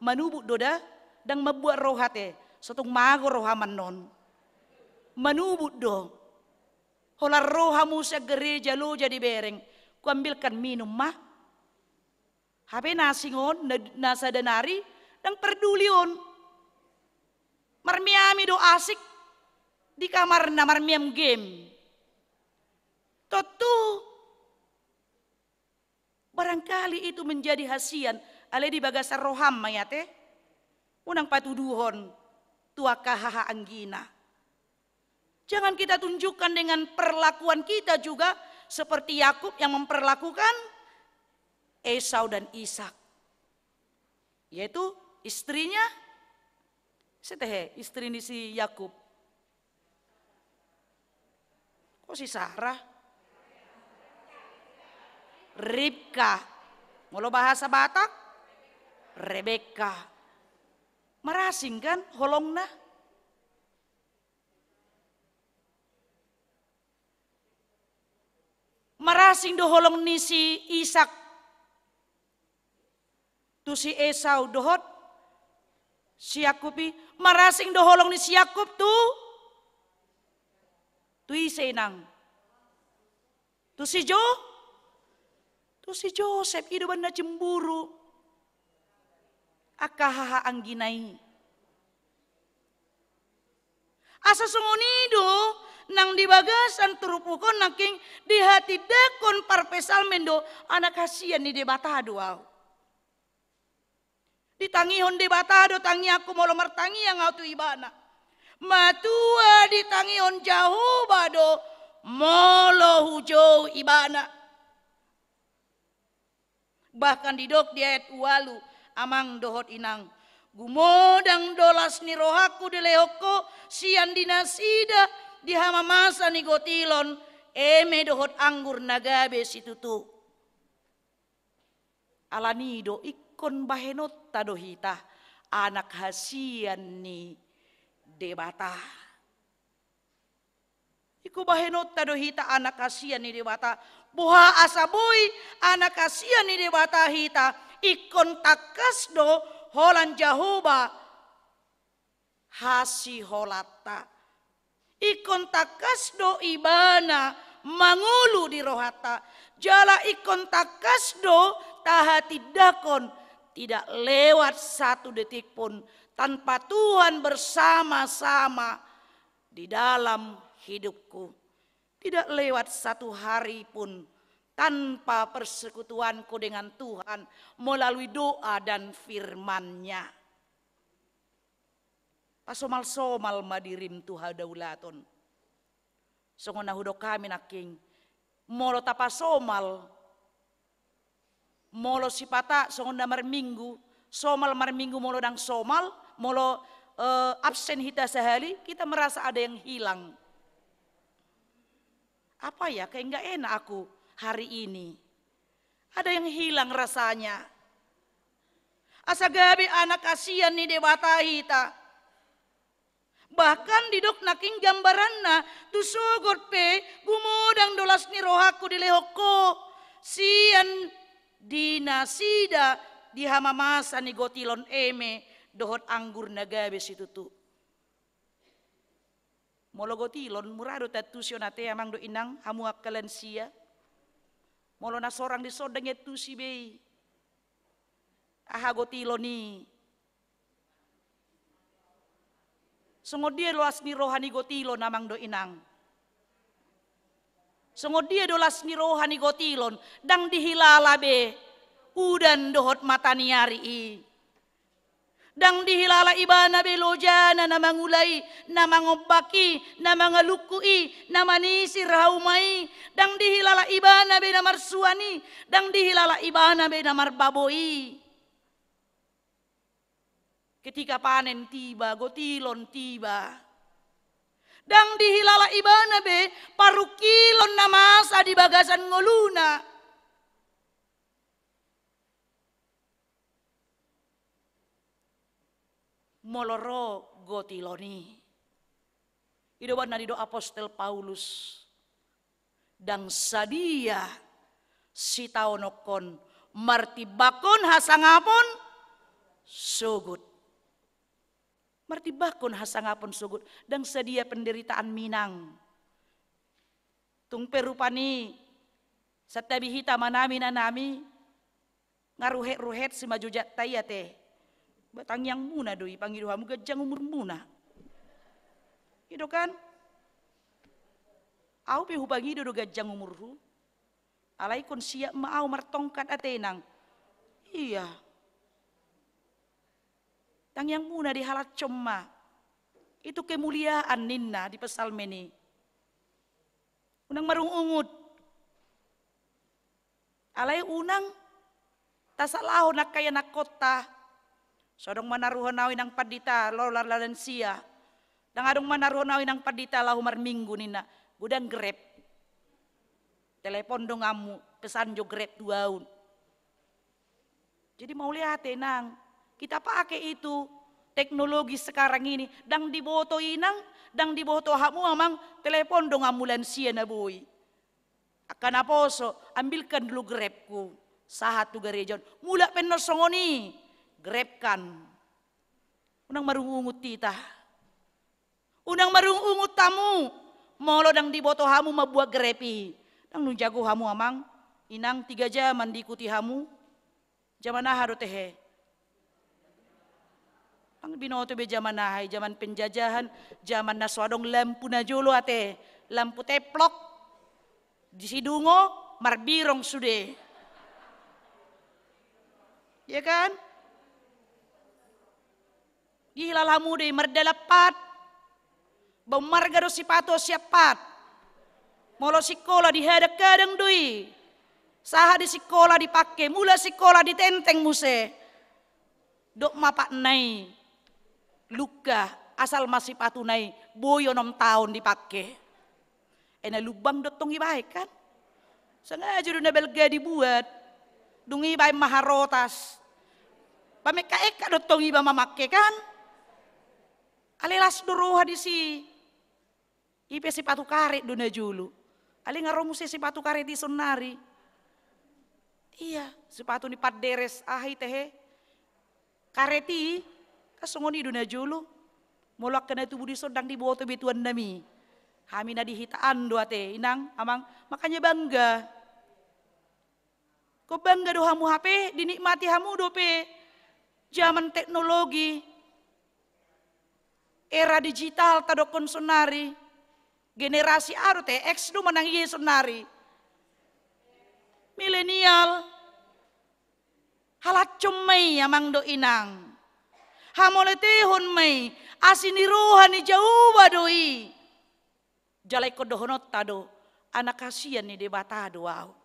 Manubut do da? Ndang mambuat roha ate. Sotung mago roham annon. Manubut do. Holan ro hamu sian gareja loja dibereng, kuambilkan minum ma. Hape na asing on, na, na sada nari, ndang parduli on. Marmeami do asik di kamarna marmeam game. Tontu barangkali itu menjadi hasian, alai di bagasan roham ma i ate. Unang patuduhon tu angka hahaanggina. Jangan kita tunjukkan dengan perlakuan kita juga seperti Yakub yang memperlakukan Esau dan Ishak. Yaitu istrinya, ise tehe istri ni si Yakub? Ko si Sarah? Ribka. Molo bahasa Batak? Rebeka. Marasing kan holongna? Marasing do holong ni si Ishak. Tu si Esau dohot si Jakkob i, marasing do holong ni si Jakkob tu, tu ise, Inang? Tu si Jo, tu si Josep. I do umbahen na cemburu angka haha anggina i. Asa songon i do nang di bagasan turpuk on nangkin dihatindangkon parpsalmen do, anak hasian ni Debata do ahu. Ditangihon Debata do tangiangku molo martangiang ahu tu Ibana. Matua ditangihon Jahowa do molo hujou Ibana. Bahkan didok di ayat ualu, Amang dohot Inang, gumodang do las ni rohangku dilehon Ho sian di nasida di hamamasa ni gotilon eme dohot anggur na gabe situtu. Alani do ingkon bahenonta do hita anak hasian ni Debata. Ingkon bahenonta do hita anak hasian ni Debata. Boha asa boi anak hasian ni Debata hita? Ingkon tangkas do holan Jahowa hasiholanta. Ingkon tangkas do Ibana mangolu di rohanta. Jala ingkon tangkas do tahatindangkon, tidak lewat satu detik pun tanpa Tuhan bersama-sama di dalam hidupku. Tidak lewat satu hari pun tanpa persekutuanku dengan Tuhan melalui doa dan firman-Nya. Pasomalsomal ma dirim tu hadaulaton. Songon na hudok hami nangkin, molo tapasomal, molo sipata songon na marminggu, somal marminggu, molo ndang somal, molo, eh, absen hita sahali, kita merasa ada yang hilang. Apa ya, kayak nggak enak aku hari ini. Ada yang hilang rasanya. Asa gabe anak hasian ni Debata hita. Bahkan didok nangkin gambaranna, tu sogot pe gumodang do las ni rohangku dilehon Ho sian di nasida di hamamasa ni gotilon eme dohot anggur na gabe situtu. Molo gotilon, mura do taantusi on ate, Amang dohot Inang, hamu angka lansia. Molo na sorang dison ndang iantusi be i. Aha gotilon i? Songon dia do las ni roha ni gotilon, Amang dohot Inang? Songon dia do las ni roha ni gotilon? Ndang dihilala be udan dohot mata ni ari i. Ndang dihilala ibana be lojana na mangula i, na mangombak i, na mangalungku i, na manisir hauma i. Ndang dihilala ibana be na marsuan i, ndang dihilala ibana be na marbabo i. Ketika panen tiba, gotilon tiba, ndang dihilala ibana be parungkilon na masa di bagasan ngoluna. Molo ro gotilon i, i do umbahen na didok apostel Paulus, ndang sadia sitaononkon martimbangkon hasangapon sogot. Martimbangkon hasangapon sogot, ndang sadia penderitaan, Inang. Tung pe rupani santabi hita manami nanami, nga ruhetruhet simanjujungta i ate. Ba tangiangmuna do i, pangido hamu ganjang umurmuna. I do kan? Ahu pe hupangido do ganjang umurhu. Alai ingkon siap ma ahu martongkat ate, Inang. Ia. Tangiangmuna dihalashon ma. Itu kemuliaan ninna di psalmen i. Unang marungutungut. Alai unang tasalahon angka ianakhonta. So adong manaruhon ahu, Inang pandita, laho marlansia. Ndang adong manaruhon ahu, Inang pandita, laho marminggu ninna. Godang Grab. Telepon donganmu, pesan jo Grab tu ahu. Jadi mauliate, Inang. Kita pake itu teknologi sekarang ini. Ndang diboto, Inang, ndang diboto hamu, Amang, telepon donganmu lansia na boi. Angka naposo, ambilkan dulu Grabku. Sahat tu gareja on. Mulak pe annon songon i. Grab kan. Unang marungungut hita. Unang marungungut hamu. Molo ndang diboto hamu mambuat Grab i. Ndang dung jago hamu amang. Inang, tiga jaman diikuti hamu. Jaman aha do tehe? Ndang binoto be jaman aha i, jaman penjajahan, jaman na so adong lampu na jolo ate, lampu teplok. Disi dungo, marbirong sude. Iya kan? Dihilala hamu do i mardalan pat. Ba ummarga do sipatu on sian pat. Molo sikola dihadang-hadang do i. Sahat di sikola dipake, mulak sikola ditenteng muse. Dok ma patna i. Lungka, asal ma sipatuna i, boi onom taon dipake. E na lumbang do tong ibaen kan? Sengaja do na balga dibuat. Dung i baen ma harotas. Pamekka-ekka do tong iba mamake kan? Alai las do roha disi. I pe sipatu karet do na jolo. Alai nga ro muse sipatu karet i sonnari. Iya, sipatu ni panderes aha i tehe. Karet i, kan songon i do na jolo. Molo angka na tubu dison ndang diboto be tuannami. Hami na di hita an do ate, inang, amang, makanya bangga. Kok bangga do hamu hape, dinikmati hamu dope. Jaman teknologi. Era digital tadokkon sonnari. Generasi aha do te, X do manang i sonnari. Milenial. Halashon ma i amang dohot inang. Hamoletehon ma i, asi ni roha ni Jahowa do i. Jala ingkon dohononta do, anak hasian ni Debata do ahu.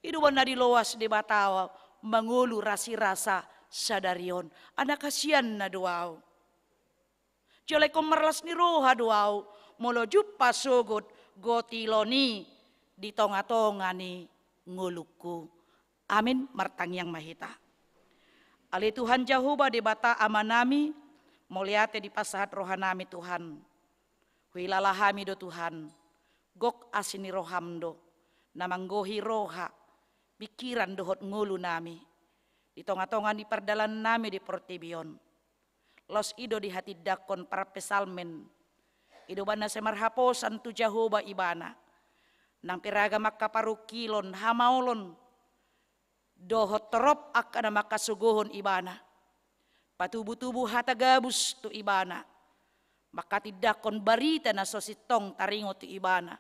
I do umbahen na diloas Debata ahu, mangolu rasirasa sadari on. Anak hasianna do ahu. Jala ingkon marlas ni roha do ahu, molo jumpa sogot gotilon i di tonga-tonga ni ngolungku. Amin, martangiang ma hita. Ale Tuhan Jahowa Debata Amanami, mauliate dipasahat rohanami Tuhan. Huhilala hami do Tuhan, gok asi ni roham do, na manggohi roha, pikiran dohot ngolunami. Di tonga-tonga ni pardalanannami di portibi on. Laos i do dihatindangkon parpsalmen. I do umbahen na sai marhaposan tu Jahowa ibana. Nang pe ragam angka parungkilon, hamaolon. Dohot torop angka na mangkasogohon ibana. Patubu-tubu hata gabus tu ibana. Mangkatindangkon barita na so sintong taringot tu ibana.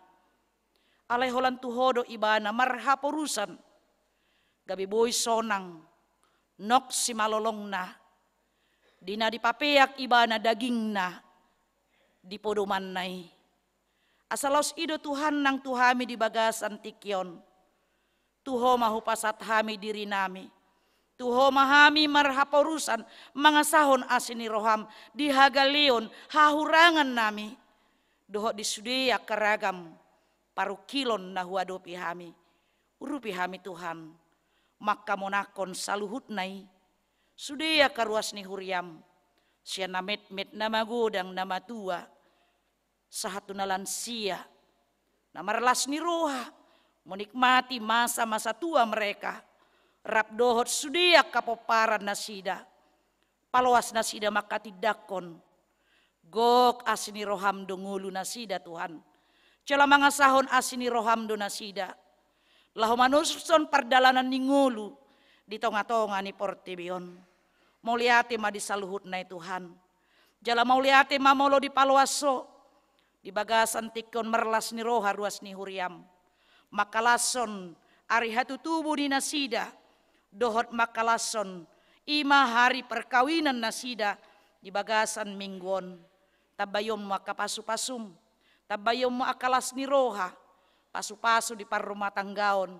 Alai holan tu ho do ibana marhaporusan. Gabe boi sonang, nong simalolongna, di na dipapeak ibana dagingna, di podomanna i. Asa laos i do Tuhan nang tu hami di bagasan tingki on. Tu ho ma hupasahat hami dirinami. Tu ho ma hami marhaporusan mangasahon asi ni roham di hagaleon hahurangannami. Dohot di sude angka ragam parungkilon na huadopi hami. Urupi hami Tuhan, mangkamonangkon saluhutna i, sude angka ruas ni huriam, sian na metmet na magodang na matua, sahat tu na lansia, na marlas ni roha, menikmati masa-masa tua mereka, rap dohot sude angka pomparan nasida, paloas nasida mangkatindangkon. Gok asi ni roham do ngolu nasida Tuhan. Jala mangasahon asi ni roham do nasida. Laho manosuhon pardalanan ni ngolu di tonga-tonga ni portibi on. Mauliate ma di saluhutna i Tuhan. Jala mauliate ma molo dipaloas ho. Di bagasan tingki on marlas ni roha ruas ni huriam. Mangkalashon ari hatutubu ni nasida. Dohot mangkalashon i ma hari perkawinan nasida di bagasan minggu on. Tambaionmu angka pasu-pasum. Tambaionmu angka las ni roha. Pasu-pasu di parrumatanggaon.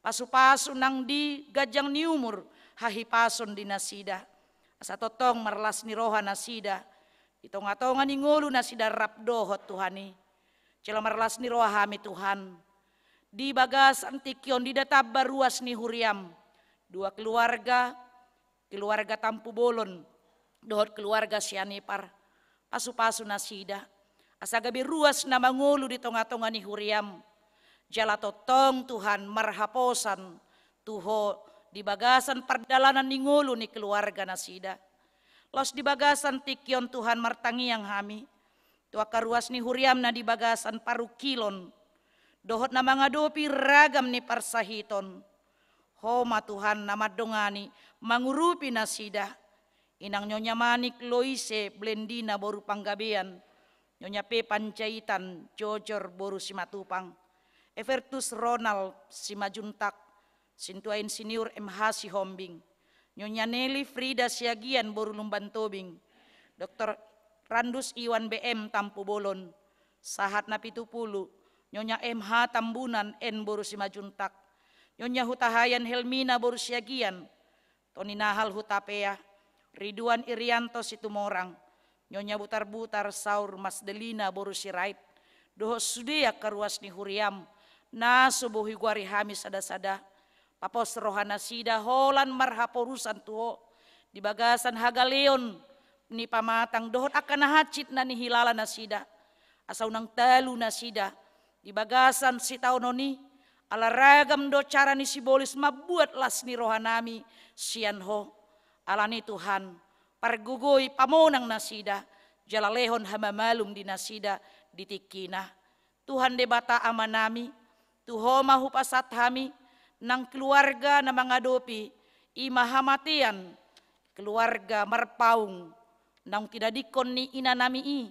Pasu-pasu nang di ganjang ni umur. Hahipason di nasida. Asa tongtong marlas ni roha nasida. Di tonga-tonga ni ngolu nasida rap dohot Tuhan i. Jala marlas ni roha hami Tuhan. Di bagasan tingki on di datamba ruas ni huriam. Dua keluarga, keluarga Tampubolon. Dohot keluarga Sianipar. Pasu-pasu nasida. Asa gabe ruas na mangolu di tonga-tonga ni huriam. Jala tongtong Tuhan marhaposan. tu Ho di bagasan pardalanan ni ngolu ni keluarga nasida. Laos di bagasan tingki on Tuhan martangiang hami tu angka ruas ni huriam na di bagasan parungkilon dohot na mangadopi ragam ni parsahiton. Ho ma Tuhan na mandongani, mangurupi nasida. Inang Nyonya Manik Loise Blendina boru Panggabean, Nyonya P Panjaitan Jojor boru Simatupang, Evertus Ronald Simajuntak, Sintua Insinyur M H Sihombing, Nyonya Neli Frida Siagian boru Lumban Tobing, Doktor Randus Iwan B M Tampubolon, sahat na pitupulu, Nyonya M H Tambunan N boru Simajuntak, Nyonya Hutahayan Helmina boru Siagian, Toni Nahal Hutapea, Riduan Irianto Situmorang, Nyonya Butarbutar Saur Mas Delina boru Sirait, dohot sude angka ruas ni huriam na so boi hugoari hami sada-sada. Papos roha nasida holan marhaporusan tu Ho di bagasan hagaleon ni pamatang dohot angka na hansit na nihilala nasida. Asa unang talu nasida di bagasan sitaonon i, ala ragam do cara ni sibolis mambuat las ni rohanami sian Ho. Alani Tuhan, pargogoi, pamonang nasida, jala lehon hamamalum di nasida di tingkina. Tuhan Debata Amanami, tu Ho ma hupasahat hami nang keluarga na mangadopi i ma hamatean, keluarga Marpaung naung tinadingkon ni inanami i,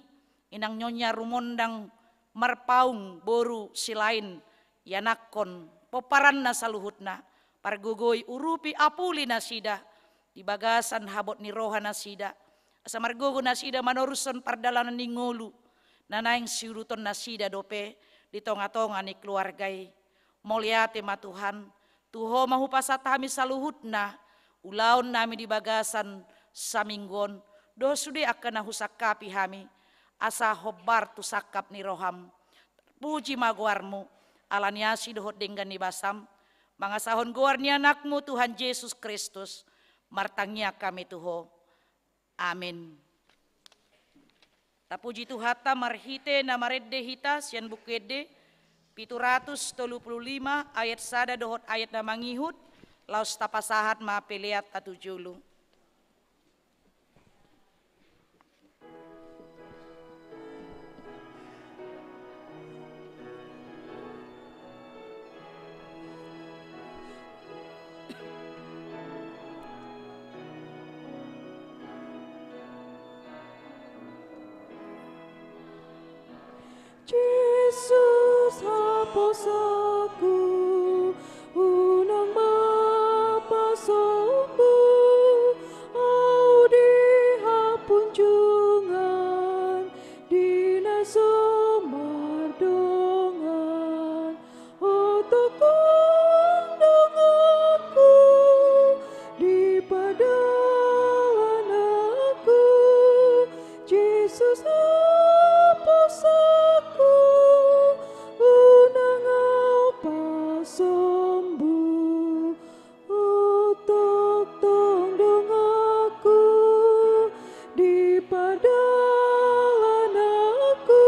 Inang Nyonya Rumondang Marpaung boru Silain, ianakhon pomparanna saluhutna, pargogoi, urupi, apuli nasida di bagasan habot ni roha nasida, asa margogo nasida manorushon pardalanan ni ngolu na naeng siuduton nasida dope di tonga-tonga ni keluarga i. Mauliate ma Tuhan, tu Ho ma hupasahat hami saluhutna ulaonnami di bagasan saminggu on, dohot sude angka na husangkapi hami, asa hombar tu sangkap ni roham. Puji ma goarmu, ala ni asi dohot denggan ni basam, mangasahon goar ni Anakmu Tuhan Jesus Kristus, martangiang hami tu Ho. Amin. Tapuji Tuhanta marhite na marende hita sian Buku Ende pitu ratus tolu pulu lima ayat sada dohot ayat na mangihut, laos tapasahat ma pelean ta tu jolo. Jesus haposanku, unang ma pasombu au di hapunjungan di na so mardongan. Ho tongtong donganku di pardalananku, Jesus haposanku, unang au pasombu. Ho tongtong donganku di pardalananku,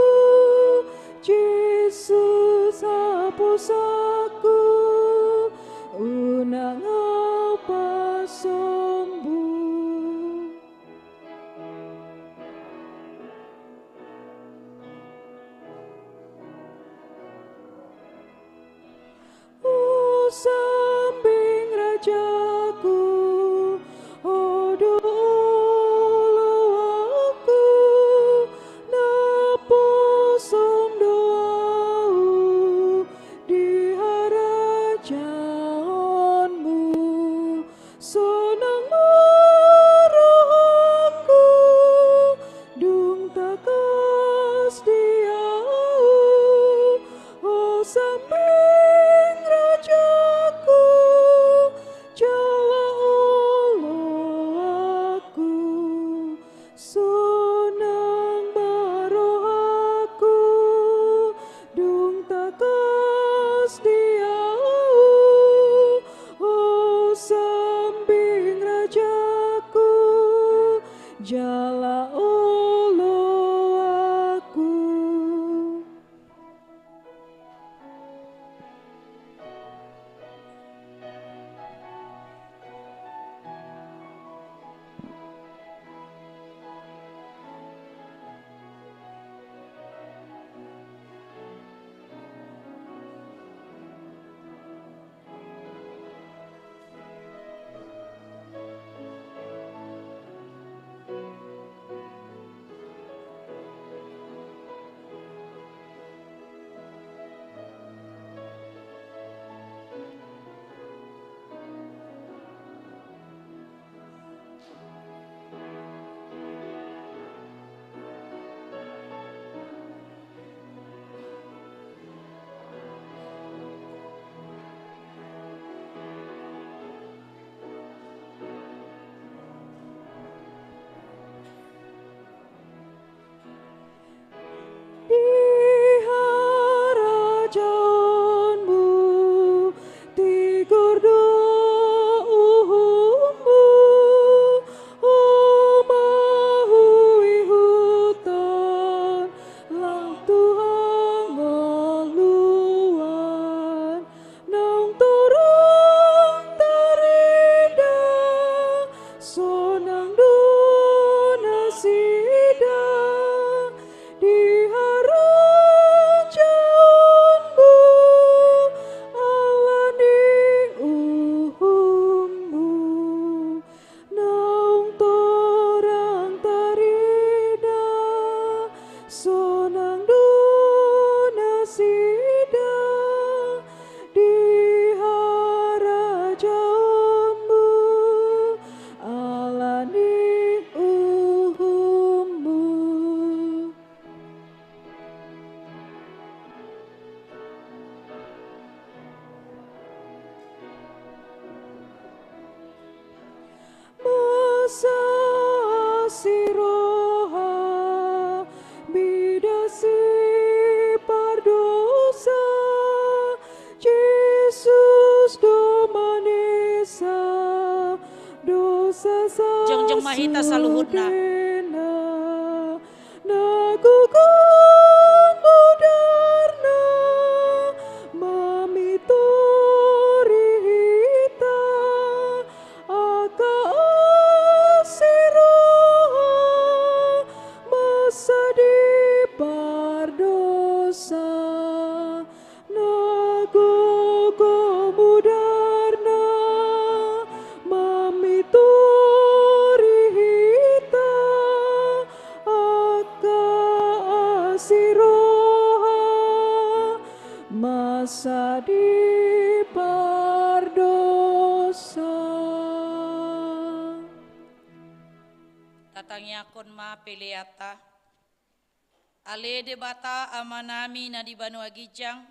Jesus haposanku, unang au pasombu. O sambing rajaku, ho do oloanku, naposom do au di harajaonmu. Sonang ma rohangku, dung tangkas di au, o sambing rajaku, jala oloanku. Sonang ma rohangku, dung tangkas di au, o sambing rajaku, jala oloanku. Jongjong ma hita saluhutna. Na gogo mudarna mamitori hita, angka asi roha masa di pardosa. Na gogo mudarna mamitori hita, angka asi roha masa di pardosa. Tatangiangkon ma peleanta. Ale Debata Amanami na di banua ginjang,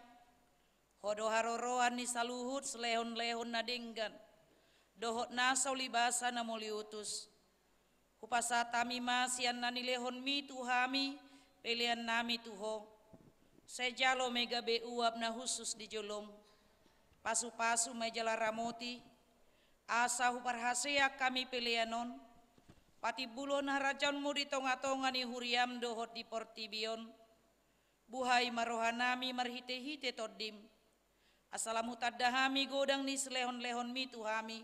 Ho do haroroan ni saluhut silehonlehon na denggan dohot nasa ulibasa na mauliutus. Hupasahat hami ma sian na nilehonmi tu hami peleannami tu Ho. Sai jalo ma i gabe uap na hushus di jolom. Pasupasu ma i jala ramoti, asa huparhaseang hami pelean on patimbulhon harajaonmu di tongatonga ni huriam dohot di portibi on. Buhai ma rohanami marhitehite Tondim, asa lam hutanda hami godang ni silehonlehonmi tu hami,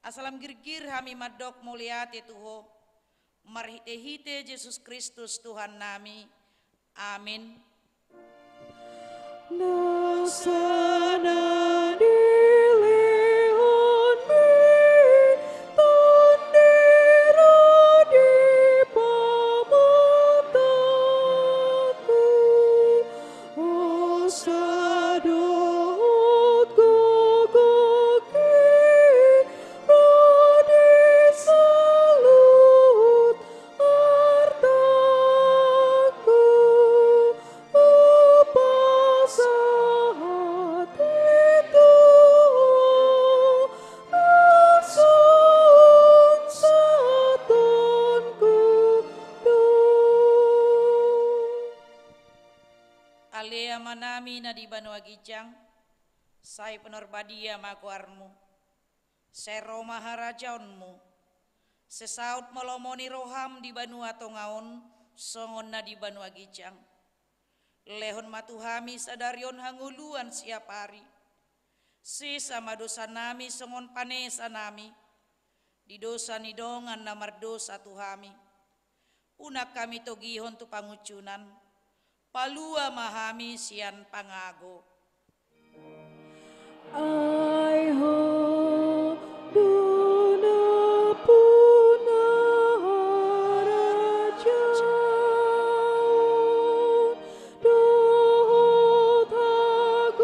asa lam girgir hami mandok mauliate tu Ho, marhitehite Jesus Kristus Tuhannami. Amin. Nasa na nilehonmi Tondi ro di pamatangku, hosa dohot gogongki ro di saluhut artangku, hupasahat i tu Ho, na sungsatonku do. Ale Amanami na di banua ginjang, sai pinarbadia ma goarmu. Sai ro ma harajaonmu. Sai saut ma lomo ni roham di banua tonga on songon na di banua ginjang. Lehon ma tu hami sadari on hangoluan siapari. Sesa ma dosanami songon panesanami di dosa ni dongan na mardosa tu hami. Unang hami togihon tu pangunjunan, palua ma hami sian pangago. Ai Ho do nampuna harajaon dohot hagogoon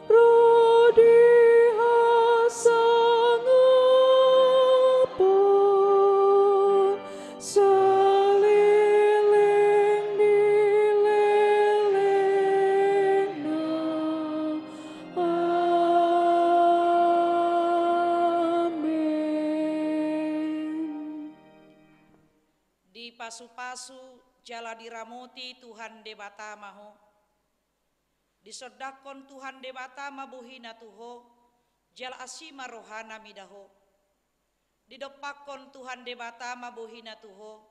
ro di hasangapon saleleng ni lelengna. Amen. Dipasupasu jala diramoti Tuhan Debata ma ho. Disondangkon Tuhan Debata ma bohina tu ho, jala asi ma rohana mida ho. Didompakkon Tuhan Debata ma bohina tu ho,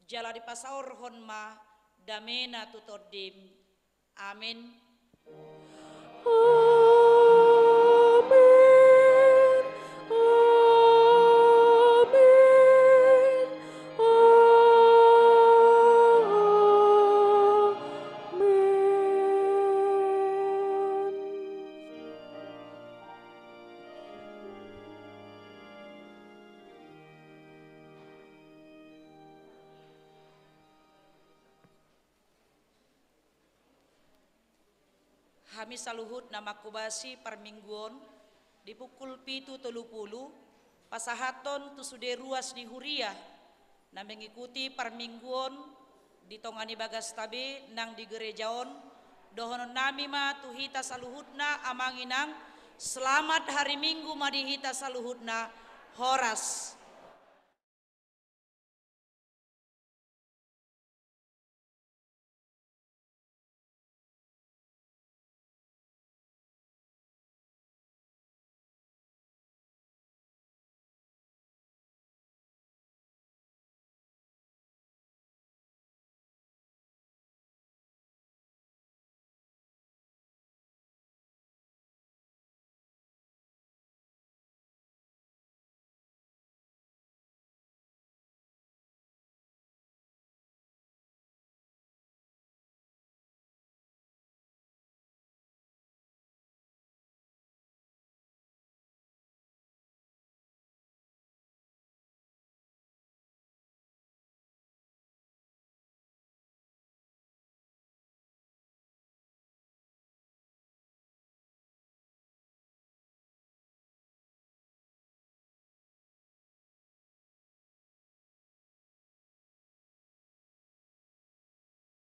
jala dipasaorhon ma damena tu tondim. Amen. Amen. Amen. Amen. Hami saluhut na manghobasi parmingguon di pukul pitu tolu pulu, pasahathon tu sude ruas ni huria na mengikuti parmingguon di tonga ni bagasta be nang di gereja on, dohononnami ma tu hita saluhutna amang inang, selamat hari Minggu ma di hita saluhutna, horas.